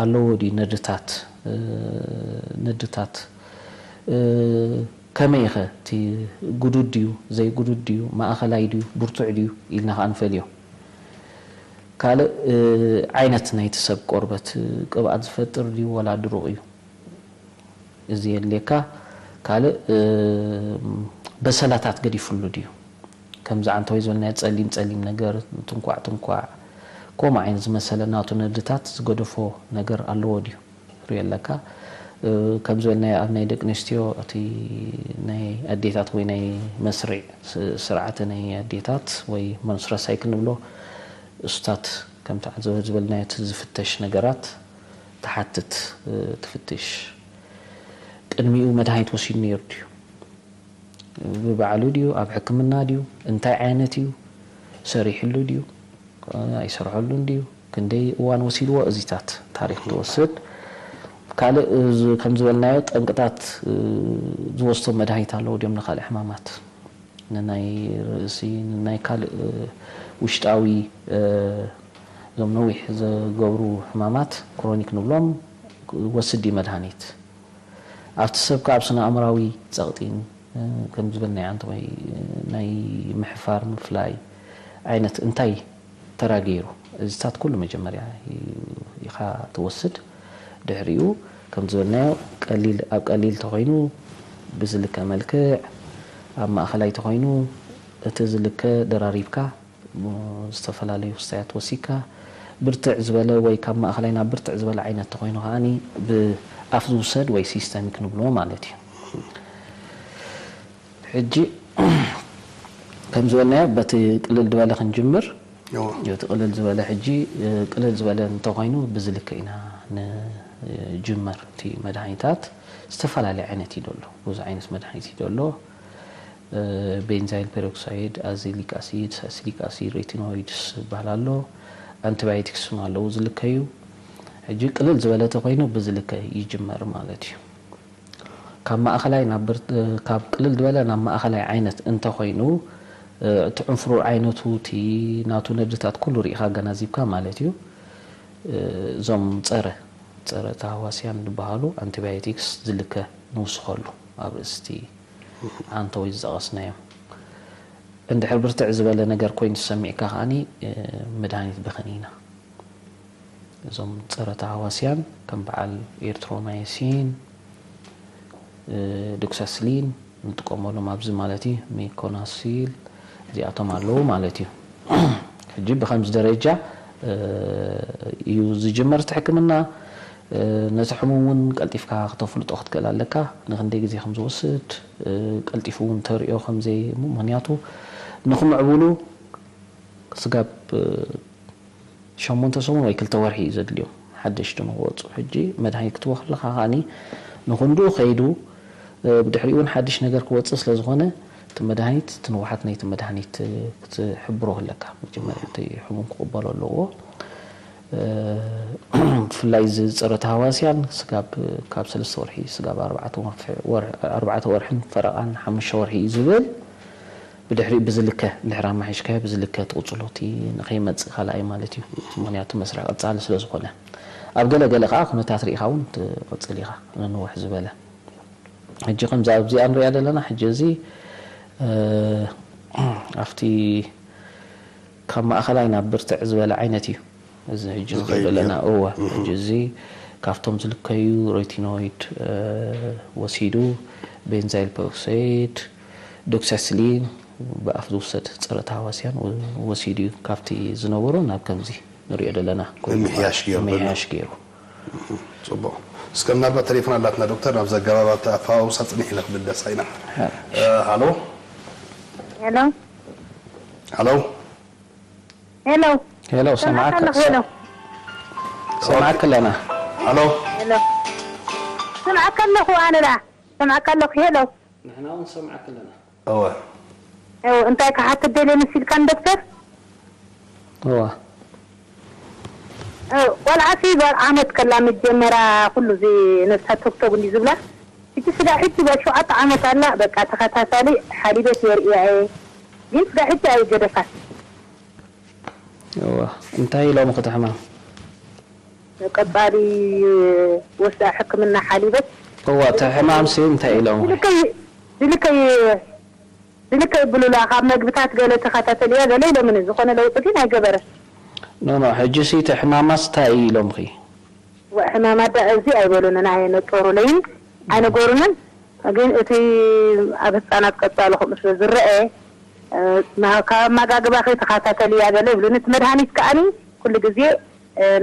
ኣለዎ ድዩ ነድታት? ነድታት ከመይ ኢኸ? እቲ ግዱድ ድዩ ዘይግዱድ ድዩ ማእኸላይ ድዩ ብርቱዕ ድዩ ኢልና ከዓ ንፈልዮ። ካልእ ዓይነት ናይቲ ሰብ ቆርበት ቅብኣት ዝፈጥር ድዩ ወላ ድሩቕ እዩ? እዚ የድልየካ። ካልእ በሰላታት ገዲፍሉ ድዩ? ከምዚ ዓንተወይ ዝበልናዮ ጸሊም ጸሊም ነገር፣ ትንኳዕ ትንኳዕ፣ ከምኡ ዓይነት ዝመሰለ ናቱ ነድታት ዝገደፎ ነገር ኣለዎ ድዩ? ሪኦ ኣለካ። ከም ዝበልናዮ ኣብ ናይ ደቂ ኣንስትዮ እቲ ናይ ኣዴታት ወይ ናይ መስርዕ ስርዓተ ናይ ኣዴታት ወይ መንስትራል ሳይክል ንብሎ፣ እሱታት ከምቲ ዝበልናዮ እቲ ዝፍተሽ ነገራት ትሓትት፣ ትፍትሽ። ቅድሚኡ መድሃኒት ወሲዱ ነይሩ ድዩ? ብባዕሉ ድዩ? ኣብ ሕክምና ድዩ? እንታይ ዓይነት እዩ? ሰሪሕሉ ድዩ? ኣይሰርሐሉን ድዩ? ክንደይ እዋን ወሲድዎ? እዚታት ታሪክ ትወስድ። ካልእ ከም ዝበልናዮ ጠንቅታት ዝወስዶ መድሃኒት ኣለዎ ድዮም ንካልእ ሕማማት? ንናይ ርእሲ፣ ንናይ ካልእ ውሽጣዊ እዞም ነዊሕ ዘገብሩ ሕማማት ክሮኒክ ንብሎም ወስድ ድዩ መድሃኒት? ኣብቲ ሰብ ከኣ ኣብ ስነ ኣእምራዊ ጸቕጢን ከም ዝበልናዮ ኣንተ ወይ ናይ ምሕፋር ምፍላይ ዓይነት እንታይ ተራ ገይሩ? እዚታት ኩሉ መጀመርያ ኢኻ ትወስድ። ድሕሪኡ ከም ዝበልናዮ ቀሊል ኣብ ቀሊል ተኾይኑ ብዝልከ መልክዕ፣ ኣብ ማእኸላይ ተኾይኑ እቲ ዝልከ ደራሪብካ ዝተፈላለዩ ክስታያት ወሲካ ብርትዕ ዝበለ ወይ ካብ ማእኸላይ ናብ ብርትዕ ዝበለ ዓይነት ተኾይኑ ከዓኒ ብኣፍ ዝውሰድ ወይ ሲስተሚክ ንብሎ ማለት እዩ። ሕጂ ከም ዝበልናዮ በቲ ቅልል ዝበለ ክንጅምር። እቲ ቅልል ዝበለ ሕጂ ቅልል ዝበለ እንተኾይኑ ብዝልክዕ ኢና ንጅመር። እቲ መድሃኒታት ዝተፈላለየ ዓይነት እዩ ደሎ፣ ብዙ ዓይነት መድሃኒት እዩ ደሎ። ቤንዛይል ፔሮክሳይድ፣ ኣዚሊክ ኣሲድ፣ ሳሲሊክ ኣሲድ፣ ሬቲኖይድስ ዝበሃል ኣሎ። ኣንቲባዮቲክስ ኣለዉ ዝልከዩ። ሕጂ ቅልል ዝበለ ተኮይኑ ብዝልከ ይጅመር ማለት እዩ። ካብ ማእኸላይ ናብ ብር- ካብ ቅልል ዝበለ ናብ ማእኸላይ ዓይነት እንተኮይኑ እቲ ዕንፍሩር ዓይነቱ እቲ ናቱ ነድታት ኩሉ ርኢኻ ኣገናዚብካ ማለት እዩ። እዞም ፀረ ፀረ ተሃዋስያን ዝበሃሉ ኣንቲባዮቲክስ ዝልከ ንውስኸሉ ኣብ ርእስቲ ዓንተወይ ዝጠቐስናዮም። እንድሕር ብርትዕ ዝበለ ነገር ኮይኑ ተሰሚዕካ ከዓኒ መድሃኒት ብኸኒና እዞም ፀረ ተሃዋስያን ከም በዓል ኤርትሮማይሲን፣ ዶክሳስሊን ንጥቀመሎም ኣብዚ ማለት እዩ። ሚኮናሲል እዚኣቶም ኣለዉ ማለት እዩ። ሕጂ ብከምዚ ደረጃ እዩ ዝጅመር እቲ ሕክምና። ነቲ ሕሙም እውን ቀልጢፍካ ክተፍልጦ ክትክእል ኣለካ። ንክንደይ ግዜ ከም ዝወስድ ቀልጢፉ እውን ተርእዮ ከምዘይ ምክንያቱ ንክምዕብሉ ስጋብ ሸሞንተ ሰሙን ወይ ክልተ ወርሒ እዩ ዘድልዮም ሓደሽቲ ንክወፁ። ሕጂ መድሃኒት ክትወ ከለካ ከዓኒ ንክንድኡ ከይዱ ብድሕሪኡ እውን ሓድሽ ነገር ክወፅእ ስለዝኮነ እቲ መድሃኒት እቲ ንውሓት ናይቲ መድሃኒት ክትሕብሮ ኣለካ። መጀመርያ እቲ ሕሙም ክቕበሎ ኣለዎ። ብፍላይ እዚ ፀረ ተሃዋስያን ስጋብ ካብ ሰለስተ ወርሒ ስጋብ ኣርባዕተ ወርሒ- ወር- ኣርባዕተ ወርሕን ፈረቓን ሓሙሽተ ወርሒ እዩ ዝብል። ብድሕሪኡ ብዝልከ እንድሕር ኣማሒሽካዮ ብዝልከ ትቕፅሎ እቲ ንኸይመፅእ ካልኣይ ማለት እዩ። ምክንያቱ መስርሕ ቀፃሊ ስለ ዝኾነ ኣብ ገለ ገለ ከዓ ኩነታት ርኢኻ እውን ትቕፅል ኢኻ። ንንውሕ ዝበለ ሕጂ ከምዚ ኣብዚኣ ንሪኣ ዘለና ሕጂ እዚ ኣብቲ ካብ ማእኸላይ ናብ ብርትዕ ዝበለ ዓይነት እዩ። እዚ ሕጂ ንሪኦ ዘለና እወ ሕጂ እዚ ካብቶም ዝልከዩ ሬቲኖይድ ወሲዱ ቤንዛይል ፐሮክሳይድ ዶክሳስሊን ብኣፍ ዝውሰድ ፀረ ተሃዋስያን ወሲዱ እዩ። ካብቲ ዝነበሮ ናብ ከምዚ ንሪኦ ዘለና ኮይኑ ምምሕያሽ ገይሩ ዘሎ። ምምሕያሽ ገይሩ። ፅቡቕ። እስከ ምናልባት ተሌፎን ኣላትና ዶክተር፣ ናብ ዘገባባት ኣፈዋውሳ ፅንሕ ኢለ ክምለሳ ኢና። ሃሎ ሄሎ ሃሎ ሄሎ ሄሎ፣ ሰማዕካ ሰማዕካ ኣለኹ። ሄሎ ሰማዕካ ኣለና። ሃሎ ሄሎ ስምዓካ ኣለኹ ኣነዳ ስምዓካ ኣለኹ። ሄሎ ንሕና እውን ሰማዕካ ኣለና። እወ ው እንታይ ክሓትት ደልየ መሲልካን ዶክተር? እዋ ው ቆልዓ ሲ ጓል ዓመት ከላ መጀመራ ኩሉ እዚ ነብሳ ቶክቶክ እንዲ ዝብላ እቲ ስጋ ሕጂ ጓል ሸውዓተ ዓመት ኣላ በቃ ተኸታታሊ ሓሊበት የርእያ እየ ግን ስጋ ሕጂ ኣይገደፋት። እዋ እንታይ ኢሎም ክትሕማም ቀጻሊ ወስዳ ሕክምና ሓሊበት እዋ እቲ ሕማምሲ እንታይ ኢሎም? ብልከይ ብልከይ ብልከይ ብሉላ ካብ መግብታት ገለ ተኸታተልያ ገለ ኢሎምኒ። ዝኾነ ለውጢ ግን ኣይገበረን። ኖ ኖ ሕጂ ሲ እቲ ሕማማስ እንታይ እዩ ኢሎምኺ? ሕማም ኣዳ እዚ ኣይበሉንን፣ ኣየነጠሩለይን፣ ኣይነገሩንን። ግን እቲ ኣብ ህፃናት ቀፃሊ ከምኡ ስለ ዝረአ ካብ ኣመጋግባኺ ተኸታተልያ ገለ ይብሉኒ። እቲ መድሃኒት ከዓኒ ኩሉ ግዜ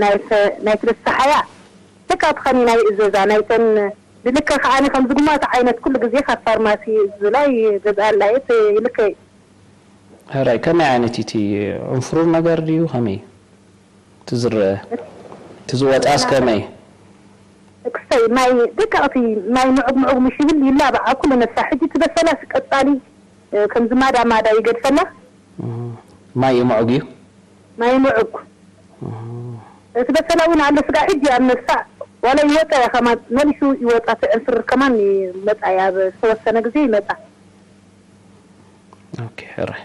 ናይ ትረስሓያ በቃ ትኸኒ ናይ እዘዛ ናይተን ብልከ ከዓኒ ከም ዝጉማት ዓይነት ኩሉ ግዜ ካብ ፋርማሲ ዝብላ ይገዝኣላ እየ ይልከ። ሕራይ ከመይ ዓይነት እዩ እቲ ዕንፍሩር ነገር ድዩ ከመይ? እቲ ዝረአ እቲ ዝወፃስ ከመይ? ክስተይ ማይ ደቀቕቲ ማይ ምዑግ ምዑግ ምሽ ይብል ይላባዓ ኩሉ ነሳ ሕጂ እቲ በሰላስ ቀፃሊ ከምዚ ማዳ ማዳ ይገድፈላ። ማይ ምዑግ እዩ። ማይ ምዑግ እቲ በሰላ እውን ኣሎ ስጋ ሕጂ ኣብ ነሳ ዋላ ይወፃ እያ ከማን መሊሱ ይወፃ እቲ ዕንፍርር ከማን ይመፃ እያ ኣብ ዝተወሰነ ግዜ ይመፃ። ኦኬ ሕራይ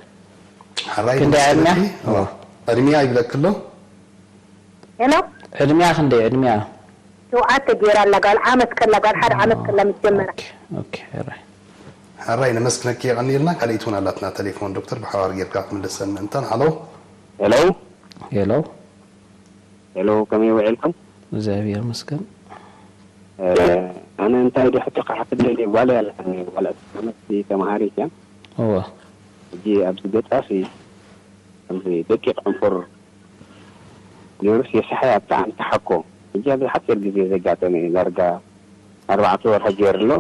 ሕራይ ክንደይ ዕድመያ? ዕድሚያ ይብለክ ኣሎ። ሄሎ ዕድሚያ ክንደይ ዕድሚያ? ሸውዓተ ገይራ ኣላ ጓል ዓመት ከላ ጓል ሓደ ዓመት ከላ ምስ ጀመራ። ኦኬ ሕራይ ሕራይ ነመስግነኪ የቐንየልና። ካልኢት እውን ኣላትና ቴሌፎን ዶክተር ብሓባር ጌርካ ክምልሰን ምእንታን። ሃሎ ሄሎ ሄሎ ሄሎ፣ ከመይ ውዒልኩም? እግዚኣብሔር ይመስገን። ኣነ እንታይ ዶ ሕቶ ክሓትት ደልየ፣ ጓል እያ ኣለኒ፣ ጓል ዕስራ ዓመት ተምሃሪት እያ። እወ ሕጂ ኣብዚ ገጻሲ ከምዚ ደቂቕ ዕንፉር ነይሩስ የስሓያ ብጣዕሚ ትሓኮ። ሕጂ ኣብዚ ሓፂር ግዜ ዘጋጠመ እዩ፣ ዳርጋ ኣርባዕተ ወርሒ ገይሩ ኣሎ።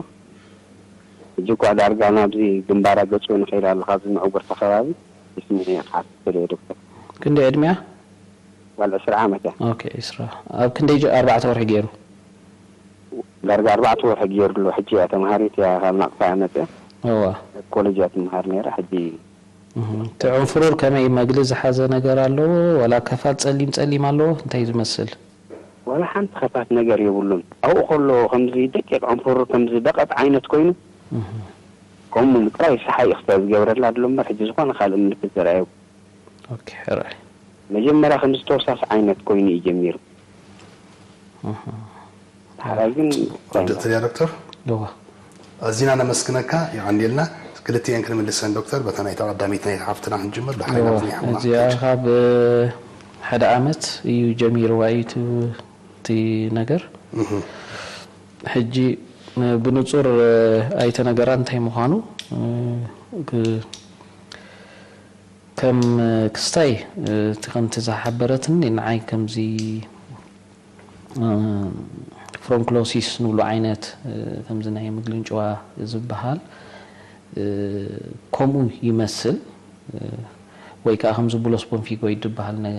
ሕጂ እኳ ዳርጋ ናብዚ ግንባራ ገጹ ንኸይድ ኣሎ፣ ካብዚ መዕጉርቲ ከባቢ ይስምዕ እየ ክሓትት ደልየ ዶክተር። ክንደይ ዕድሚያ? ጓል ዕስራ ዓመት እያ። ኦኬ ዕስራ ኣብ ክንደይ ጀ- ኣርባዕተ ወርሒ ገይሩ? ዳርጋ ኣርባዕተ ወርሒ ገይሩ ኣሎ። ሕጂ እያ ተምሃሪት እያ፣ ካብ ናቕፋ እያ መፅያ። እዋ ኮሌጅ እያ ትምሃር ነይራ። ሕጂ እህ፣ እቲ ዕንፍሩር ከመይ መግሊ ዝሓዘ ነገር ኣለዎ? ዋላ ከፋት ጸሊም ጸሊም ኣለዎ? እንታይ ዝመስል? ዋላ ሓንቲ ከፋት ነገር የብሉን። ኣብኡ ከሎ ከምዚ ደቂቕ ዕንፍሩር ከምዚ ደቐጥ ዓይነት ኮይኑ እህ፣ ከምኡ ጥራይ ሰሓይ እኽታ ዝገብረላ ኣሎ እምበር ሕጂ ዝኾነ ካልእ ምልክት ዘርኣየ ኦኬ ሕራይ መጀመርያ ከምዚ ተወሳሲ ዓይነት ኮይኑ እዩ ጀሚሩ። እህ፣ ሓራይ ግን ወዲ ተልያ ዶክተር እዋ ኣዚና ነመስግነካ። የቐንየልና። ክልቲኤን ክንምልሰን ዶክተር፣ በታ ናይታ ቀዳሚት ናይ ሓፍትና ክንጅምር። ድሓር እዋ ናብዚ ናይ ሕሙና እዚኣ ካብ ሓደ ዓመት እዩ ጀሚርዋ እዩ እቲ እቲ ነገር። ሕጂ ብንጹር ኣይተነገራን እንታይ ምዃኑ። ግ- ከም ክስታይ እቲ ከምቲ ዝሓበረትኒ ንዓይ ከምዚ ፍሮንክሎሲስ ንብሎ ዓይነት ከምዚ ናይ ምግሊ እንጭዋ ዝበሃል ከምኡ ይመስል። ወይ ከዓ ከምዚ ቡሎስ ቦንፊጎይድ ዝበሃል ነ-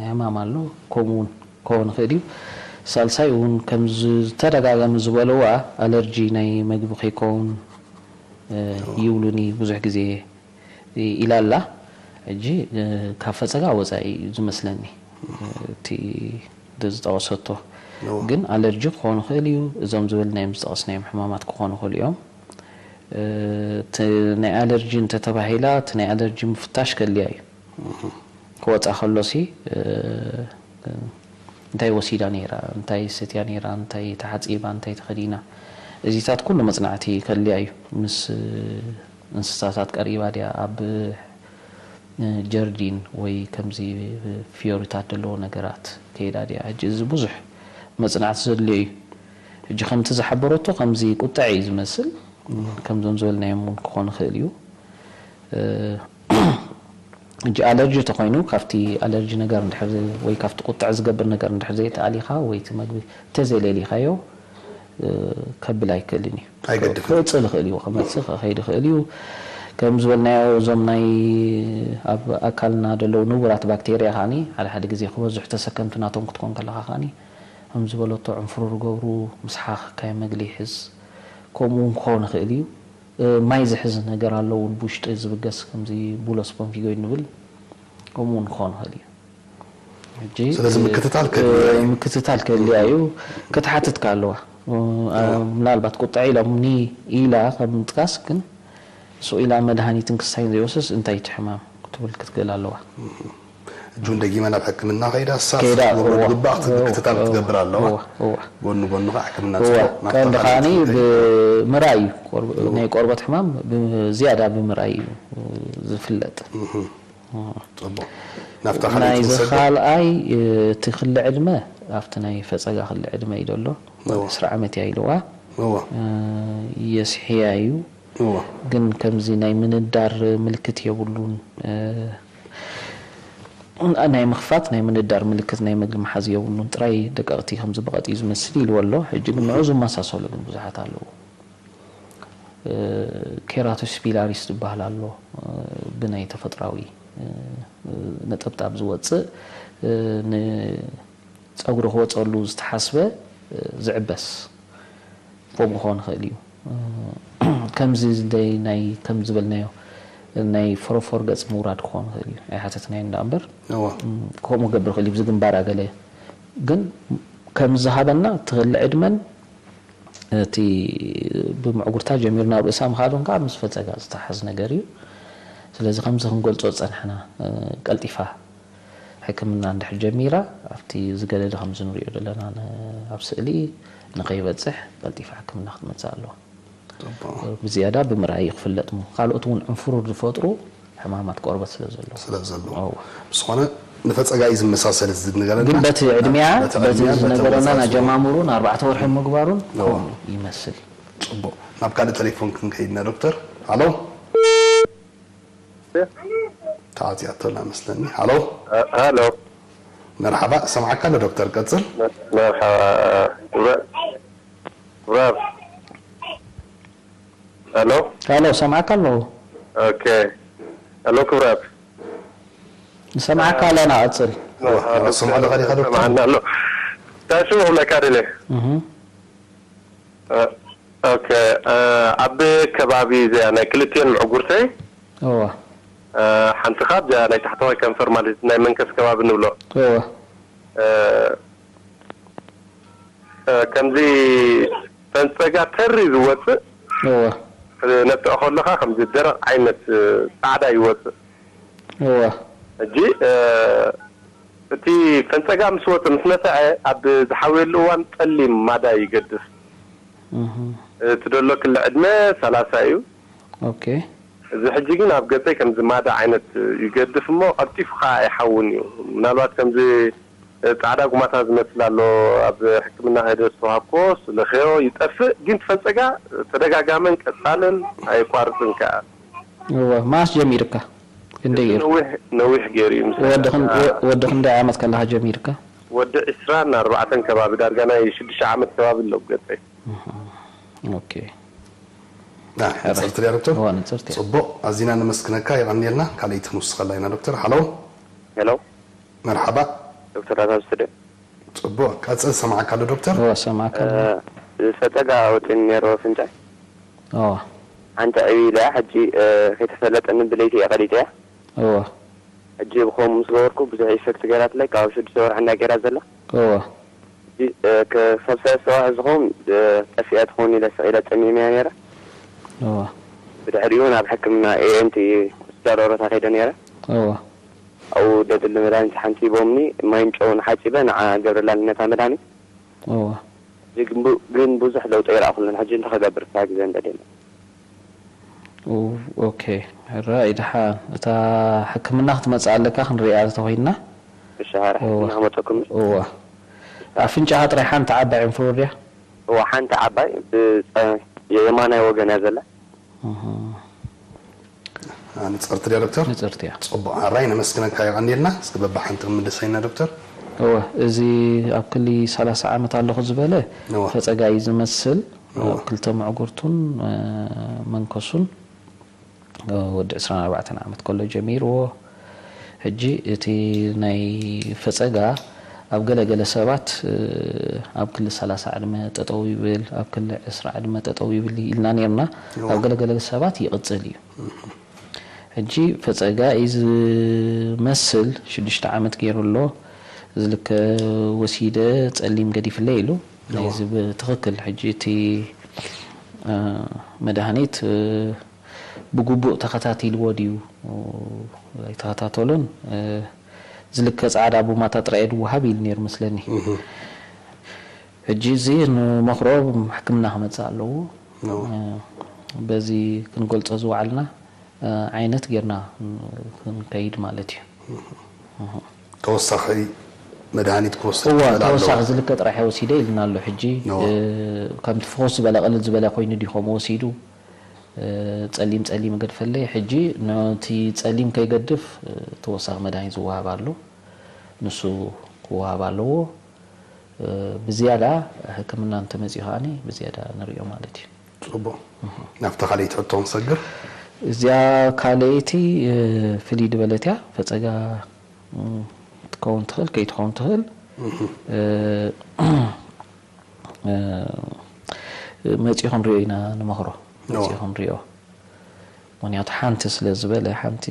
ሕማም ኣሎ። ከምኡ እውን ክኸውን ይኽእል እዩ። ሳልሳይ እውን ከምዚ ዝተደጋጋሚ ዝበልዋ ኣለርጂ ናይ መግቢ ከይከውን ይብሉኒ ብዙሕ ግዜ ኢላ ኣላ። ሕጂ ካብ ፈፀጋ ወፃኢ እዩ ዝመስለኒ እቲ ዝጠቐሰቶ። ግን ኣለርጂ ክኾኑ ይኽእል እዩ። እዞም ዝበልናዮም ዝጠቐስናዮም ሕማማት ክኾኑ ይኽእሉ እዮም። እቲ ናይ ኣለርጂ እንተተባሂላ እቲ ናይ ኣለርጂ ምፍታሽ ከድልያ እዩ። ክወፃ ከሎሲ እንታይ ወሲዳ ነይራ፣ እንታይ ሰትያ ነይራ፣ እንታይ ተሓፂባ፣ እንታይ ተኸዲና፣ እዚታት ኩሉ መፅናዕቲ ከድልያ እዩ። ምስ እንስሳታት ቀሪባ ድያ ኣብ ጀርዲን ወይ ከምዚ ፍዮሪታት ዘለዎ ነገራት ከይዳ ድያ? ሕጂ እዚ ብዙሕ መፅናዕቲ ዘድልዮ እዩ። ሕጂ ከምቲ ዝሓበረቶ ከምዚ ቁጥዐ እዩ ዝመስል። ከምዞም ዝበልናዮም እውን ክኾን ይኽእል እዩ። ሕጂ ኣለርጂ ተኾይኑ ካብቲ ኣለርጂ ነገር እንድሕር ወይ ካብቲ ቁጥዐ ዝገብር ነገር እንድሕር ዘይተኣሊኻ ወይ እቲ መግቢ እንተዘይለሊኻዮ ከብል ኣይክእልን እዩ። ኣይገድፍን። ክቕፅል ይኽእል እዩ፣ ክመፅእ ክኸይድ ይኽእል እዩ። ከም ዝበልናዮ እዞም ናይ ኣብ ኣካልና ዘለዉ ንቡራት ባክቴርያ ከዓኒ ሓደ ሓደ ግዜ ክበዝሑ ተሰከምቲ ናቶም ክትኮን ከለኻ ከዓኒ ከም ዝበለቶ ዕንፍሩር ገብሩ፣ ምስሓ ክካየ መግሊ ይሕዝ። ከምኡ እውን ክኸውን ይኽእል እዩ። ማይ ዝሕዝ ነገር ኣሎ እውን ብውሽጢ ዝብገስ ከምዚ ቡሎስ ቦንፊጎይድ ንብል ከምኡ እውን ክኾን ይኽእል እዩ። ሕጂ ስለዚ ምክትታል ከድልያ እዩ። ምክትታል ከድልያ እዩ። ክትሓትት ከ ኣለዋ ምናልባት ቁጥዐ ኢሎምኒ ኢላ ከም ምጥቃስ ግን ሱቕ ኢላ መድሃኒትን ክስታይን ዘይወስድስ እንታይ እቲ ሕማም ክትብል ክትክእል ኣለዋ። ሕጂ እውን ደጊመ ናብ ሕክምና ከይዳ ሳስ ከይዳ፣ ክትገብሮ እዋ፣ ዝግባእ ክትክ- እዋ፣ ክትታል ክትገብር ኣለዋ። እዋ፣ እዋ። ጎኒ ጎኒ ከዓ ሕክምና እዋ፣ ጽቡቕ ናብታ ቀንዲ ካልኣይቲ ከዓኒ ክትከይድ። ብምርኣይ እዩ። ቆር- ናይ ቆርበት ሕማም ብ- ዝያዳ ብምርኣይ እዩ ዝፍለጥ። ጽቡቕ ናብታ ካልኣይቲ ናይዚ ክንሰግር። ካልኣይ እቲ ክሊ ዕድመ ኣብቲ ናይ ፈፀጋ ክሊ ዕድመ እዩ ዘሎ። እዋ። ዕስራ ዓመት እያ ኢልዋ። እዋ የስሕያ እዩ። እዋ ግን ከምዚ ናይ ምንዳር ምልክት የብሉን። ናይ ምኽፋት ናይ ምንዳር ምልክት ናይ ምግቢ ምሓዝ የብሉን። ጥራይ ደቀቕቲ ከምዚ ብቐጥ እዩ ዝመስል ኢልዎ ኣሎ። ሕጂ ግን ንዑ ዝመሳሰሉ ግን ብዙሓት ኣለዉ። ኬራቶስፒላሪስ ዝበሃል ኣሎ። ብናይ ተፈጥራዊ ነጠብጣብ ዝወፅእ ንፀጉሪ ክወፀሉ ዝተሓስበ ዝዕበስ ፎም ክኾን ይኽእል እዩ። ከምዚ ዝደይ ናይ ከም ዝበልናዮ ናይ ፎሮፎር ገፅ ምውራድ ክኾን ይኽእል እዩ። ኣይሓተትናዮ እንዳ እምበር እዋ ከምኡ ገብር ይኽእል እዩ። ብዚ ግንባራ ገለ ግን ከም ዝሃበና ትኽሊ ዕድመን እቲ ብምዕጉርታ ጀሚሩ ናብ ርእሳ ምኻዱን ከዓ ምስ ፈፀጋ ዝተሓዝ ነገር እዩ። ስለዚ ከምዚ ክንገልፆ ዝፀናሕና ቀልጢፋ ሕክምና እንድሕር ጀሚራ ኣብቲ ዝገደደ ከምዚ ንሪኦ ዘለና ን- ኣብ ስእሊ ንኸይበፅሕ ቀልጢፋ ሕክምና ክትመፅእ ኣለዋ። ብዝያዳ ብምርኣይ እዩ ክፍለጥ ሞ ካልኦት እውን ዕንፍሩር ዝፈጥሩ ሕማማት ቆርበት ስለ ዘለዉ ስለ ዘለዉ እዎ። ብዝኾነ ንፈፀጋ እዩ ዝመሳሰል እዚ ዝነገረና ግን በቲ ዕድሚያ በቲ በቲ ዕድሚያ በቲ ዝነገረና ኣመዛዝማ። ናጀማምሩን ኣርባዕተ ወርሒ ምግባሩን እዎ። ከምኡ ይመስል። ፅቡቕ ናብ ካልእ ቴሌፎን ክንከይድና ዶክተር። ሃሎ ተዓፅያቶና መስለኒ። ሃሎ ሃሎ መርሓባ ሰምዓካ ኣሎ ዶክተር ቀፅል። መርሓባ ክብረ ክብረ ሃሎ ሃሎ ሰምዓካ ኣለዉ። ኦኬ ሃሎ ክብረት ንሰምዓካ ኣለና ቀፅል። ስምዖ ዶ ኸሊኻ ዶክተር? ሰምዓና ኣሎ እንታይ ስሙ ክብለካ ደለ እህ። ኦኬ ኣብ ከባቢ እዚኣ ናይ ክልቲኦን ምዕጉርተይ እወ ሓንቲ ካብ እዚኣ ናይ ታሕተዋይ ከንፈር ማለት ናይ መንከስ ከባቢ ንብሎ እወ ከምዚ ፈንፀጋ ተሪ ዝወፅእ እወ ነጥዖ ከለካ ከምዚ ደረቕ ዓይነት ፃዕዳ ይወፅእ እወ ሕጂ እቲ ፈንፀጋ ምስ ወፀ ምስ ነፍዐ ኣብ ዝሓውየሉ እዋን ፀሊም ማዳ ይገድፍ እህ። እቲ ደሎ ክሊ ዕድመ ሰላሳ እዩ ኦኬ እዚ ሕጂ ግን ኣብ ገፀይ ከምዚ ማዳ ዓይነት ይገድፍ እሞ ቀልጢፉ ከዓ ኣይሓውን እዩ ምናልባት ከምዚ ፃዕዳ ጉማታ ዝመስል ኣሎ ኣብ ሕክምና ከይደ ዝተዋሃብኮ ስለኸዮ ይጠፍእ ግን ፈንፀጋ ተደጋጋመን ቀፃልን ኣየቋርፅን ከዓ እወ ማስ ጀሚርካ ክንደይ ገይሩ ነዊሕ ነዊሕ ገይሩ እዩ ምስ ወዲ ክን- ወዲ ክንደይ ዓመት ከለካ ጀሚርካ ወዲ ዕስራን ኣርባዕተን ከባቢ ዳርጋ ናይ ሽዱሽተ ዓመት ከባቢ ኣሎ ገፀይ ኦኬ ንፅርቲ ድያ ዶክተር? እዋ ንፅርቲ እያ። ፅቡቕ ኣዚና ነመስግነካ የቐንየልና። ካልኣይቲ ክንውስኸላ ኢና ዶክተር። ሃሎ ሄሎ መርሓባ። ዶክተር ዳታ ስቱድዮ ፅቡቕ ቀፅል ሰማዕካ ኣሎ ዶክተር። እዋ ሰማዕካ ኣሎ። ፈፀጋ ወፂኒ ነይሩ ፍንጫይ እዋ ሓንቲ ዕብይ ኢለ እያ ሕጂ ከይተፈለጠኒ ብለይቲ እየ ቀሊጠ እያ እዋ ሕጂ ብኸም ምስ ገበርኩ ብዙሕ ኢፌክት ገይራትለይ ካብ ሽዱሽተ ወርሒ እንዳ ገይራ ዘላ እዋ ክሳብ ሰለስተ ወርሒ ዝኸውን ጠፊኣ ትኸውን ኢለ ስቕ ኢለ ፀሚመያ ነይረ እዋ ብድሕሪኡ ናብ ሕክምና ኤኤንቲ ሆስፒታል ኦሮታ ከይደ ነይረ እዋ ኣብኡ ደድሊ መድሃኒት ሓንቲ ሂቦምኒ ማይን ጨውን ሓፂበ ንዓ ገብረላኒ ነታ መድሃኒት እዋ ግን ብዙ- ግን ብዙሕ ለውጢ ኣይረኣኹሉን ሕጂ እንታይ ክገብር ክሳብ ግዜ እንደደለ ኦ- ኦኬ ሕራይ ደሓን እታ ሕክምና ክትመፅእ ኣለካ ክንሪኣ ተኮይንና እሺ ሃረ እዋ። ሕክምና ክመፀኩም እዋ ኣፍንጫኻ ጥራይ ሓንቲ ዓባይ ዕንፍሩር ድያ እዋ ሓንቲ ዓባይ ብፀ- የማናይ ወገን እያ ዘላ እህ። ንፅርቲ ድያ ዶክተር? ንፅርቲ እያ ፅቡቕ ሕራይ ነመስግነካ የቐንየልና። እስኪ በብሓንቲ ክንምልሰ ኢና ዶክተር። እወ እዚ ኣብ ክሊ ሰላሳ ዓመት ኣለኹ ዝበለ እወ። ፈፀጋ እዩ ዝመስል እወ። ኣብ ክልተ መዕጉርቱን እ፣ መንከሱን እ፣ ወዲ ዕስራን ኣርባዕተን ዓመት ከሎ ጀሚርዎ ሕጂ እቲ ናይ ፈፀጋ ኣብ ገለገለ ሰባት እ፣ ኣብ ክሊ ሰላሳ ዕድመ ጠጠው ይብል ኣብ ክሊ ዕስራ ዕድመ ጠጠው ይብል ኢልና ነርና እወ። ኣብ ገለገለ ሰባት ይቕፅል እዩ ሕጂ ፈፀጋ እዩ ዝመስል ሽዱሽተ ዓመት ገይሩ ኣሎ ዝልከ ወሲደ ፀሊም ገዲፍለ ኢሉ ናይዚ ብትኽክል ሕጂ እቲ እ፣ መድሃኒት እ፣ ብግቡእ ተኸታቲልዎ ድዩ ኣይተኸታተሉን እ፣ ዝልከ ጻዕዳ ቡማታ ጥራይ እዩ ዝወሃብ ኢሉ ነይሩ መስለኒ። ሕጂ እዚ ንመኽሮ ሕክምና ክመጽእ ኣለዎ። በዚ ክንገልጾ ዝወዓልና ዓይነት ጌርና ክንከይድ ማለት እዩ። ተወሳኺ መድሃኒት ክወስድ እዋ ይኽእል ኣለዎ። ተወሳኺ ዝልከ ጥራሕ ወሲደ ኢልና ኣሎ። ሕጂ እዋ። ከምቲ ፍኹስ ዝበለ ቅልል ዝበለ ኮይኑ ድዩ ከምኡ ወሲዱ? ጸሊም ጸሊም ገድፈለይ። ሕጂ ነቲ ጸሊም ከይገድፍ ተወሳኺ መድሃኒት ዝወሃብ ኣሎ። ንሱ ክወሃብ ኣለዎ። ብዝያዳ ሕክምና እንተመፅኡ ከዓኒ ብዝያዳ ንሪኦ ማለት እዩ። ፅቡቕ። ናብታ ካልኣይቲ ሕቶ ክንሰግር። እዚኣ ካልኣይቲ ፍልይ ዝበለት እያ። ፈፀጋ ክትከውን ትኽእል ከይትኸውን ትኽእል። መፂኡ ክንሪኦ ኢና ንመኽሮ። መፂኡ ክንሪኦ። ምኽንያቱ ሓንቲ ስለ ዝበለ ሓንቲ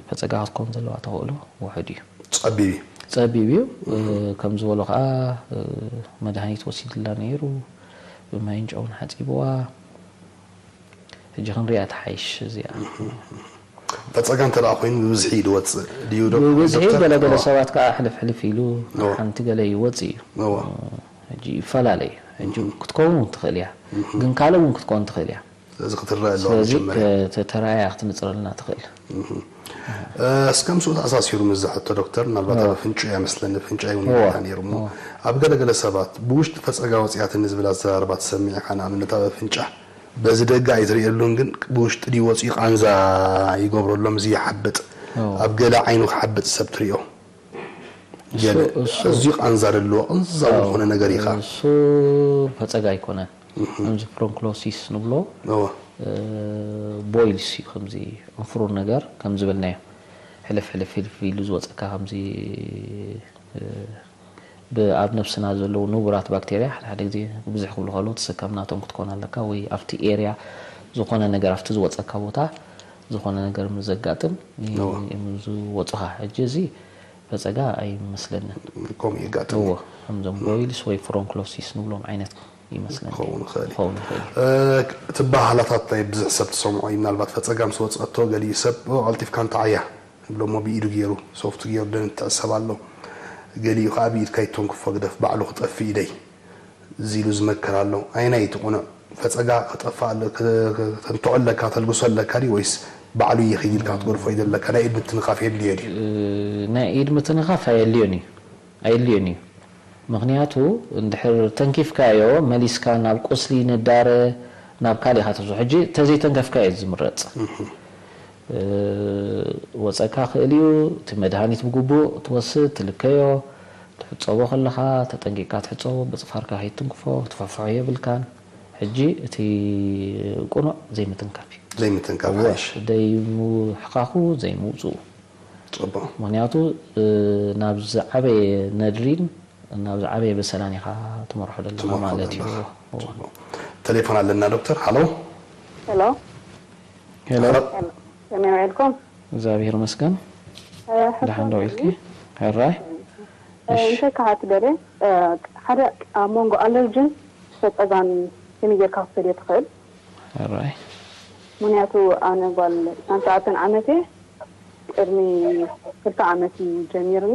ፈፀጋ ክትከውን ዘለዋ ተኽእሎ ውሑድ እዩ። ጸቢብ እዩ። ጸቢብ እዩ። ከም ዝበሎ ከዓ መድሃኒት ወሲድላ ነይሩ፣ ብማይን ጨውን ሓፂብዋ። ሕጂ ክንሪኣ ትሓይሽ እዚኣ። ፈፀጋ እንተ ደኣ ኮይኑ ብብዝሒ እዩ ዝወፅእ ድዩ ዶ? ብብዝሒ ዶክተር? ገለገለ ሰባት ከዓ ሕልፍ ሕልፍ ኢሉ እዋ። ሓንቲ ገለ ይወፅእ እዩ። እዋ። ሕጂ ይፈላለ እዩ። ሕጂ ክትከውን እውን ትኽእል እያ፣ ግን ካልእ እውን ክትከውን ትኽእል እያ። ስለዚ ክትረአ ኣለዋ ስለዚ መጀመርያ። ከ- ተራእያ ክትንፅረልና ትኽእል። እስከ ምስኡ ተኣሳሲሩ ምስ ዝሕቶ ዶክተር ምናልባት ኣብ ኣፍንጭ እያ መስለኒ ኣፍንጫ ይውን እዋ፣ ይብልካ ነይሩ እሞ እዋ። ኣብ ገለገለ ሰባት ብውሽጢ ፈፀጋ ወፂኣትኒ ዝብል ኣዘራርባ ትሰምዕ ኢኻ ንኣብነት ኣብ ኣፍንጫ በዚ ደገ ኣይትርእየሉን ግን ብውሽጢ ድዩ ወፂኡ ቃንዛ ይገብረሎም እዚ ይሓብጥ እዋ። ኣብ ገለ ዓይኑ ክሓብጥ ሰብ ትርእዮ ገለ እሱ- እሱ- ኣዝዩ ቃንዛ ዘለዎ ቃንዛዊ ዝኾነ ነገር ኢኻ እሱ ፈፀጋ ኣይኮነን። ከምዚ ፍሮንክሎሲስ ንብሎ እወ ቦይልስ እዩ ከምዚ ዕንፍሩር ነገር ከምዚ በልናዮ ሕልፍ ሕልፍ ሕልፍ ኢሉ ዝወፀካ ከምዚ ኣብ ነብስና ዘለዉ ንቡራት ባክቴርያ ሓደ ሓደ ግዜ ብዝሕ ክብሉ ከለዉ ተሰከም ናቶም ክትኮን ኣለካ ወይ ኣብቲ ኤርያ ዝኾነ ነገር ኣብቲ ዝወፀካ ቦታ ዝኾነ ነገር ምስ ዘጋጥም እዮም ዝወፁኻ። ሕጂ እዚ ፈፀጋ ኣይመስለንን። ከምኡ የጋጥም እዎ እዩ። ከምዞም ቦይልስ ወይ ፍሮንክሎሲስ ንብሎም ዓይነት ይመስለኒ ክኸውን ይኽእል እዩ። ክኸውን ይኽእል እዩ። እቲ ኣበሃህላታት ናይ ብዙሕ ሰብ ትሰምዖ እዩ። ምናልባት ፈፀጋ ምስ ወፀቶ ገሊኡ ሰብ ኦ ቀልጢፍካ እንተዓያ ይብሎ እሞ ብኢዱ ገይሩ ሶፍት ገይሩ ደን ትዕሰብ ኣሎ። ገሊኡ ከዓ ብኢድካ ይተንክፎ ግደፍ ባዕሉ ክጠፍእ ኢደይ እዚ ኢሉ ዝመክር ኣሎ። ኣየናይ እቲ ቅኑዕ? ፈፀጋ ክጠፍእ ኣለ- ክ- ክ- ከተንትዖ ኣለካ ተልግሶ ኣለካ ድዩ ወይስ ባዕሉ ይኽይድ ኢልካ ክትገድፎ እዩ ዘለካ? ናይ ኢድ ምትንኻፍ የድልዮ ድዩ? ናይ ኢድ ምትንኻፍ ኣየድልዮን እዩ። ኣየድልዮን እዩ። ምኽንያቱ እንድሕር ተንኪፍካዮ መሊስካ ናብ ቁስሊ ንዳረ ናብ ካልእ ኢኻ ተብዝሖ። ሕጂ ተዘይተንከፍካዮ እዩ ዝምረፅ። ወፀካ ክእል እዩ እቲ መድሃኒት ብግቡእ ትወስድ ትልከዮ ትሕፀቦ ከለኻ ተጠንቂቅካ ትሕፀቦ ብፅፋርካ ከይትንክፎ ክትፈፍሖ የብልካን። ሕጂ እቲ ቁኑዕ ዘይምትንካፍ እዩ። ዘይምትንካፍ እወ ሓይሽ። ዘይምሕኻኹ ዘይምውፅኡ ፅቡቕ ምኽንያቱ ናብ ዝዓበየ ነድሪን ናብ ዝዓበየ በሰላን ኢኻ ትመርሖ ዘለኻ ትመርሖ ማለት እዩ ዘለኻ። እወ። ፅቡቕ ቴሌፎን ኣለና ዶክተር ሃሎ ሄሎ ሄሎ ከመይ ውዒልኩም? እግዚኣብሔር ይመስገን። ደሓን ዶ ውዒልኪ? ሕራይ? እሺ። እንታይ ክሓት ደልየ ሓደ ኣብ መንጎ ኣለርጅን ፈፀጋን ከመይ ጌርካ ክትፈልዮ ትኽእል? ሕራይ? ምክንያቱ ኣነ ጓል ዕስራን ትሽዓተን ዓመት እየ። ቅድሚ ክልተ ዓመት እዩ ጀሚርኒ።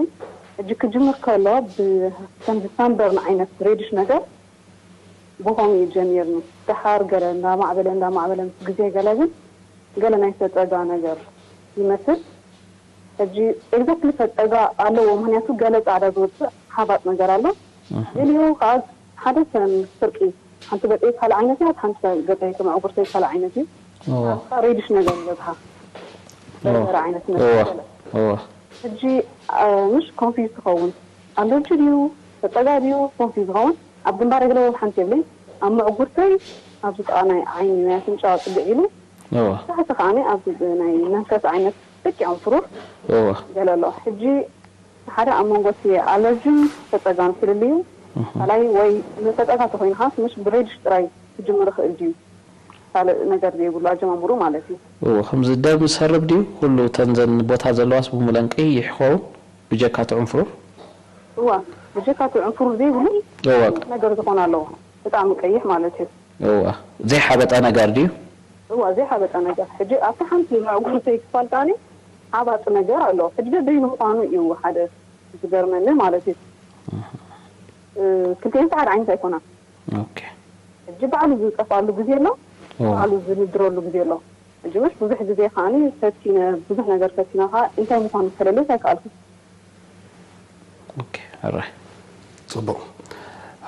ሕጂ ክጅምር ከሎ ብከምዚ ሳንበርን ዓይነት ሬድሽ ነገር ብኸምኡ እዩ ጀሚርኒ። ደሓር ገለ እንዳማዕበለ እንዳማዕበለ ምስ ግዜ ገለ ግን ገለ ናይ ፈፀጋ ነገር ይመስል። ሕጂ ኤግዛክትሊ ፈፀጋ ኣለዎ፣ ምክንያቱ ገለ ፃዕዳ ዝወፅእ ሓባጥ ነገር ኣሎ። ገሊኡ ከዓ ሓደ ከም ፍርቂ፣ ሓንቲ ገፀይ ካልእ ዓይነት እያ፣ ሓንቲ ገፀይ ከም ዕጉርተይ ካልእ ዓይነት እዩ። ሬድሽ ነገር ዝበዝሓ በርበረ ዓይነት መስል ገለ። ሕጂ ምሽ ኮንፊዝ ትኸውን ኣለርጂ ድዩ ፈፀጋ ድዩ ኮንፊዝ ዝኸውን ኣብ ግንባር የግለ ሓንቲ የብለይ ኣብ መዕጉርተይ ኣብዚ ጥቓ ናይ ዓይኒ ናይ ኣፍንጫ ፅግዕ ኢሉ ታሕቲ ከዓ ኣብ ናይ መንፈስ ዓይነት ጥቂዖም ፍሩር ገለ ኣሎ ሕጂ ሓደ ኣብ መንጎ እቲ ኣለርጂን ፈፀጋን ፍልልዩ ካልኣይ ወይ ንፈፀጋ ተኮይንካ ምሽ ብሬድሽ ጥራይ ክጅምር ይኽእል ድዩ ካልእ ነገር ዘይብሉ ኣጀማምሩ ማለት እዩ። እዎ ከምዚ ደም ዝሰርብ ድዩ ኩሉ እተን ዘን ቦታ ዘለዋስ ብሙለን ቀይሕ ይኸውን ብጀካ እቲ ዕንፍሩር? እዋ ብጀካ እቲ ዕንፍሩር ዘይብሉ እዋ ነገር ዝኾነ ኣለዎ ብጣዕሚ ቀይሕ ማለት እዩ። እዋ ዘይሓበጠ ነገር ድዩ? እዋ ዘይሓበጠ ነገር ሕጂ ኣብቲ ሓንቲ መዕጉርተይ ክፋል ከዓኒ ሓባጢ ነገር ኣሎ ሕጂ ደደይ ንምዃኑ እዩ ሓደ ዝገርመኒ ማለት እዩ። ክልቲኤን ጻዕዳ ዓይነት ኣይኮና። ሕጂ ባዕሉ ዝጠፍኣሉ ግዜ ኣሎ፣ ባዕሉ ዝንድረሉ ግዜ ኣሎ። ሕጂ ምሽ ብዙሕ ግዜ ከዓኒ ፈቲነ፣ ብዙሕ ነገር ፈቲነ ከዓ እንታይ ምዃኑ ክፈለለስ ኣይከኣልኩ። ሕራይ ፅቡቕ።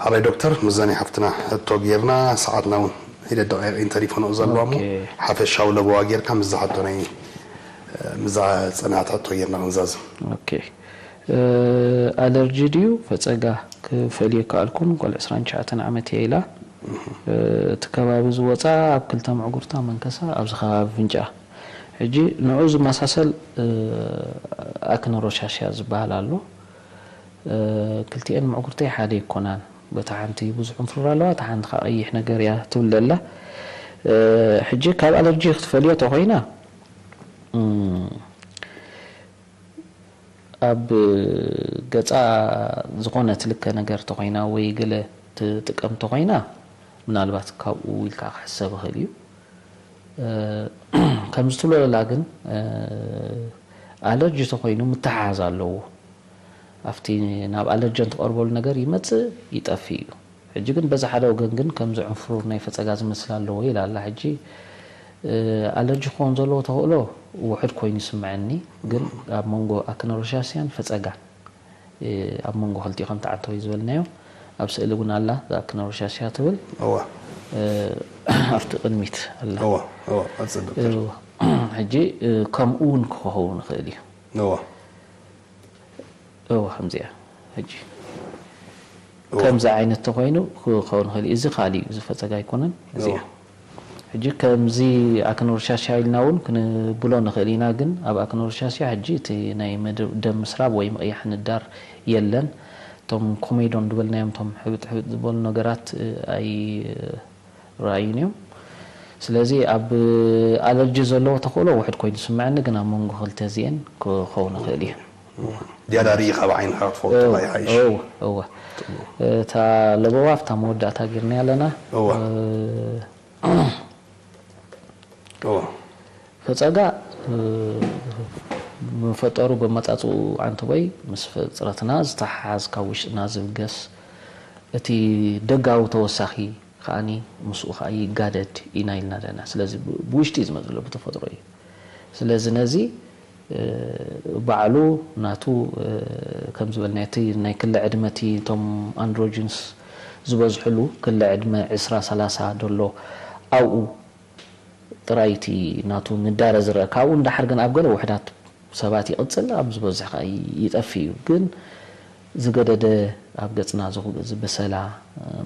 ሕራይ ዶክተር፣ ምዘን ሓፍትና ሕቶ ጌርና፣ ሰዓትና እውን ሒደት ደቂቕ ኢን ተሪፎ ንኡ ዘለዋ እሞ ሓፈሻዊ ለበዋ ጌርካ ምዛ ሕቶ ናይ ምዛ ፅንዓት ሕቶ ጌርና ክንዛዝም። ኣለርጂ ድዩ ፈፀጋ ክፈልዮ ከኣልኩን ጓል ዕስራን ትሽዓተን ዓመት እየ ኢላ። እቲ ከባቢ ዝወፃ ኣብ ክልተ ምዕጉርታ መንከሳ ኣብዚ ከባቢ ፍንጫ። ሕጂ ንዑ ዝመሳሰል ኣክነሮሻሽያ ዝበሃል ኣሎ። ክልቲኤን ምዕጉርተይ ሓደ ይኮናን። በታ ሓንቲ ብዙሕ እንፍርር ኣለዋ፣ እታ ሓንቲ ከዓ ቀይሕ ነገር እያ ትብል ዘላ። ሕጂ ካብ ኣለርጂ ክትፈልዮ ተኮይና ኣብ ገፃ ዝኾነ ትልከ ነገር ተኾይና ወይ ገለ ትጥቀም ተኾይና ምናልባት ካብኡ ኢልካ ክሕሰብ ይኽእል እዩ። ከምዚ ትብሎ ዘላ ግን ኣለርጂ ተኾይኑ ምትሓሓዝ ኣለዎ። ኣብቲ ናብ ኣለርጀን ትቐርበሉ ነገር ይመፅእ ይጠፍእ እዩ። ሕጂ ግን በዚ ሓደ ወገን ግን ከምዚ ዕንፍሩር ናይ ፈፀጋ ዝመስል ኣለዎ ኢላ ኣላ። ሕጂ ኣለርጂ ክኸውን ዘለዎ ተኽእሎ ውሑድ ኮይኑ ይስምዐኒ፣ ግን ኣብ መንጎ ኣክነሮሻስያን ፈፀጋን ኣብ መንጎ ክልቲኡ ከምቲ ዓንተወይ ዝበልናዮ ኣብ ስእሊ እውን ኣላ ኣክነሮሻስያ ትብል እዋ ኣብቲ ቅድሚት ኣላ። እዋ እዋ ኣፅብቅ ሕጂ ከምኡ እውን ክኸውን ይኽእል እዩ። እዋ እወ ከምዚኣ ሕጂ ከምዚ ዓይነት ተኮይኑ ክኸውን ይኽእል እዩ። እዚ ካሊእ እዩ፣ እዚ ፈፀጋ ኣይኮነን። እዚኣ ሕጂ ከምዚ ኣክኖርሻሽያ ኢልና እውን ክንብሎ ንኽእል ኢና፣ ግን ኣብ ኣክኖርሻሽያ ሕጂ እቲ ናይ መድ- ደም ምስራብ ወይ ምቕያሕ ንዳር የለን። እቶም ኮሜዶን ዝበልናዮም እቶም ሕብጥ ሕብጥ ዝበሉ ነገራት ኣይረኣዩን እዮም። ስለዚ ኣብ ኣለርጂ ዘለዎ ተኽእሎ ውሕድ ኮይኑ ዝስምዐኒ፣ ግን ኣብ መንጎ ክልተ እዚኤን ክኸውን ይኽእል እዩ። ዝያዳ ርኢኻ ብዓይንኻ ክትፈልጦ ኣይሓይሽ። እወ እወ። እታ ለበዋ ኣብታ መወዳእታ ጌርናያ ኣለና። እወ እወ ፈፀጋ መፈጠሩ በመፃፅኡ ዓንተቦይ ምስ ፍጥረትና ዝተሓሓዝ ካብ ውሽጥና ዝብገስ እቲ ደጋዊ ተወሳኺ ከዓኒ ምስኡ ከዓ ይጋደድ ኢና ኢልና ኣለና። ስለዚ ብ- ብውሽጢ እዩ ዝመፅእ ዘሎ ብተፈጥሮ እዩ። ስለዚ ነዚ ባዕሉ ናቱ ከም ዝበልናዮ እቲ ናይ ክለ ዕድመ እቲ እቶም ኣንድሮጅንስ ዝበዝሕሉ ክለ ዕድመ ዕስራ ሰላሳ ደሎ ኣብኡ ጥራይ እቲ ናቱ ንዳረ ዝረአ። ካብኡ ንዳሓር ግን ኣብ ገለ ውሕዳት ሰባት ይቕፅል፣ ኣብ ዝበዝሕ ከዓ ይጠፍእ እዩ። ግን ዝገደደ ኣብ ገፅና ዝኹ- እዚ በሰላ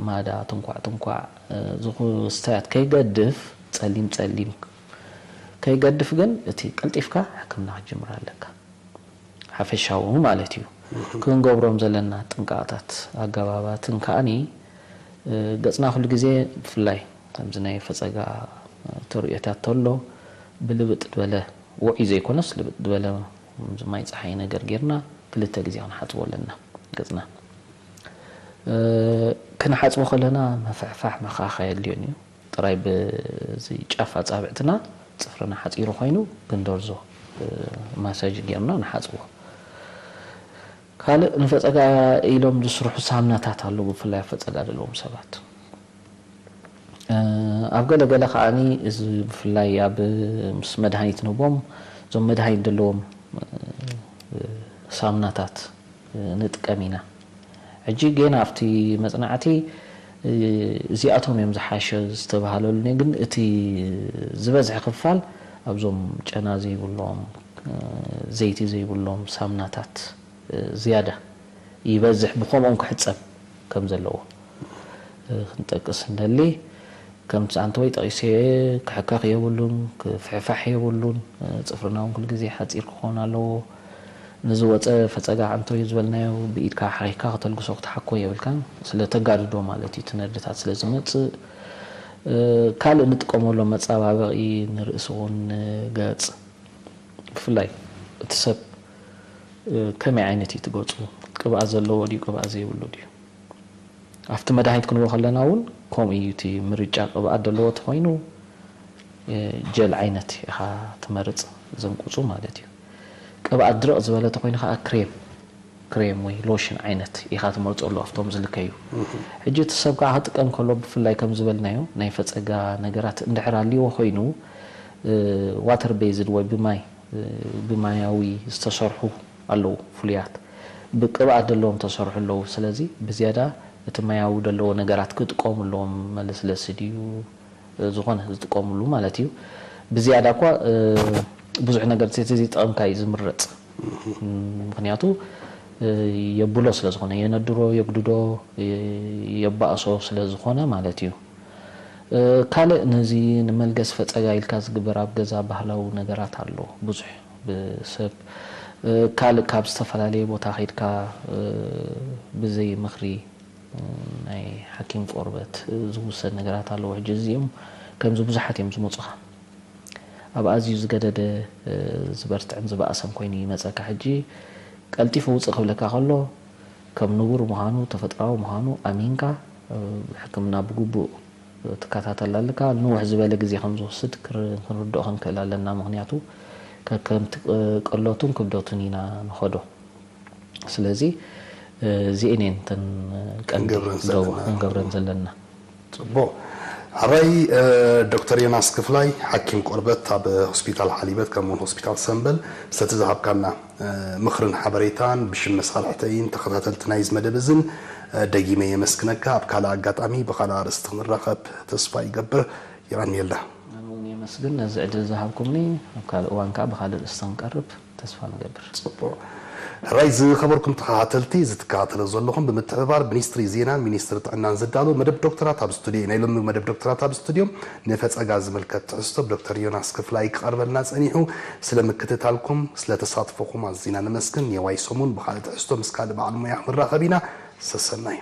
ማዳ ትንኳዕ ትንኳዕ ዝኹ ስታያት ከይገድፍ ፀሊም ፀሊም ከይገድፍ ግን እቲ ቀልጢፍካ ሕክምና ክትጅምር ኣለካ። ሓፈሻዊ ማለት እዩ። ክንገብሮም ዘለና ጥንቃቕታት ኣገባባትን ከዓኒ ገፅና ኩሉ ግዜ ብፍላይ ከምዚ ናይ ፈፀጋ ተርእዮታት ተሎ ብልብጥ ዝበለ ውዑይ ዘይኮነስ ልብጥ ዝበለ ማይ ፀሓይ ነገር ጌርና ክልተ ግዜ ክንሓፅቦ ኣለና ገፅና። ክንሓፅቦ ከለና ምፍሕፋሕ ምኽኻኽ ኣየድልዮን እዩ። ጥራይ በዚ ጫፍ ኣፃብዕትና ፅፍርና ሓፂሩ ኮይኑ ክንደርዞ ማሳጅ ጌርና ንሓፅቦ። ካልእ ንፈፀጋ ኢሎም ዝስርሑ ሳምናታት ኣለዉ፣ ብፍላይ ኣብ ፈፀጋ ዘለዎም ሰባት። ኣብ ገለ ገለ ከዓኒ እዚ ብፍላይ ኣብ ምስ መድሃኒት ንህቦም እዞም መድሃኒት ዘለዎም ሳምናታት ንጥቀም ኢና። ሕጂ ጌና ኣብቲ መፅናዕቲ እዚኣቶም እዮም ዝሓሸ ዝተባሃለሉ፣ ግን እቲ ዝበዝሐ ክፋል ኣብዞም ጨና ዘይብሎም ዘይቲ ዘይብሎም ሳምናታት ዝያዳ ይበዝሕ፣ ብኸምኦም ክሕፀብ ከም ዘለዎ ክንጠቅስ እንደሊ። ከምቲ ኣንተወይ ጠቂሰ ክሕከኽ የብሉን፣ ክፍሕፋሕ የብሉን። ፅፍርና እውን ኩሉ ግዜ ሓፂር ክኸውን ኣለዎ። ንዝወፀ ፈፀጋ ኣንተወይ ዝበልናዮ ብኢድካ ሓኺካ ክተልግሶ ክትሓኮ የብልካን። ስለ ተጋድዶ ማለት እዩ፣ እቲ ነርድታት ስለ ዝመፅእ። ካልእ ንጥቀመሎም መፀባበቒ ንርእሲ እውን ንገፅ ብፍላይ እቲ ሰብ ከመይ ዓይነት እዩ እቲ ገፁ? ቅብኣት ዘለዎ ድዩ ቅብኣት ዘይብሉ ድዩ? ኣብቲ መድሃኒት ክንህቦ ከለና እውን ከምኡ እዩ። እቲ ምርጫ ቅብኣት ዘለዎ ተኾይኑ ጀል ዓይነት ኢኻ ትመርፅ፣ ዘንቁፁ ማለት እዩ። ቅብኣት ድርቕ ዝበለ ተኾይኑ ከዓ ክሬም ክሬም ወይ ሎሽን ዓይነት ኢኻ ትመርፀሉ ኣብቶም ዝልከዩ። ሕጂ እቲ ሰብ ከዓ ክጥቀም ከሎ ብፍላይ ከም ዝበልናዮ ናይ ፈፀጋ ነገራት እንድሕር ኣልዎ ኮይኑ ዋተር ቤዝድ ወይ ብማይ ብማያዊ ዝተሰርሑ ኣለዉ ፍሉያት ብቅብኣት ዘለዎም ተሰርሑ ኣለዉ። ስለዚ ብዝያዳ እቲ ማያዊ ዘለዎ ነገራት ክጥቀሙ ኣለዎም። መለስለሲ ድዩ ዝኾነ ዝጥቀምሉ ማለት እዩ። ብዝያዳ እኳ ብዙሕ ነገር ተዘይጠቐምካ እዩ ዝምረፅ። ምክንያቱ የብሎ ስለዝኾነ የነድሮ የጉድዶ የባእሶ ስለዝኾነ ማለት እዩ። ካልእ ነዚ ንመልገስ ፈፀጋ ኢልካ ዝግበር ኣብ ገዛ ባህላዊ ነገራት ኣሎ። ብዙሕ ብሰብ ካልእ ካብ ዝተፈላለየ ቦታ ከይድካ ብዘይ ምኽሪ ናይ ሓኪም ቆርበት ዝውሰድ ነገራት ኣለዎ። ሕጂ እዚኦም ከምዚ ብዙሓት እዮም ዝመፁኻ። ኣብ ኣዝዩ ዝገደደ ዝበርትዕን ዝበኣሰን ኮይኑ ይመፀካ። ሕጂ ቀልጢፉ ውፅእ ክብለካ ከሎ ከም ንቡር ምዃኑ ተፈጥራዊ ምዃኑ ኣሚንካ ሕክምና ብግቡእ ትከታተል ኣለካ። ንውሕ ዝበለ ግዜ ከም ዝወስድ ክንርድኦ ክንክእል ኣለና። ምክንያቱ ከከምቲ ቅለቱን ክብደቱን ኢና ንኸዶ። ስለዚ እዚኤን እየን እተን ቀንዲ ክንገብረን ደው ዘለና። ክንገብረን ዘለና። ጽቡቕ። ሕራይ ዶክተር ዮናስ ክፍላይ ሓኪም ቆርበት ኣብ ሆስፒታል ሓሊበት ከምኡውን ሆስፒታል ሰምበል ስለቲ ዝሃብካና ምኽርን ሓበሬታን ብሽም መሳርሕተይን ተኸታተልቲ ናይዚ መደብ እዝን ደጊመ የመስግነካ። ኣብ ካልእ ኣጋጣሚ ብኻልእ ኣርእስቲ ክንራኸብ ተስፋ ይገብር። የቐንየልና። ኣነ እውን የመስግን ነዚ ዕድል ዝሃብኩምኒ። ኣብ ካልእ እዋን ከዓ ብኻልእ ርእስቲ ክንቀርብ ተስፋ ንገብር። ጽቡቕ። ሕራይ ዝኸበርኩም ተኸታተልቲ፣ እዚ ትከታተሉ ዘለኹም ብምትሕብባር ሚኒስትሪ ዜናን ሚኒስትሪ ጥዕናን ዝዳሎ መደብ ዶክተራት ኣብ ስቱድዮ እዩ። ናይ ሎሚ መደብ ዶክተራት ኣብ ስቱድዮ ንፈጸጋ ዝምልከት ትሕዝቶ ብዶክተር ዮናስ ክፍላይ ክቐርበልና ጸኒሑ። ስለ ምክትታልኩም፣ ስለ ተሳትፎኹም ኣዚና ነመስግን። ኔዋይ ሰሙን ብኻልእ ትሕዝቶ ምስ ካልእ በዓል ሞያ ክንራኸብ ኢና። ሰሰናዩ።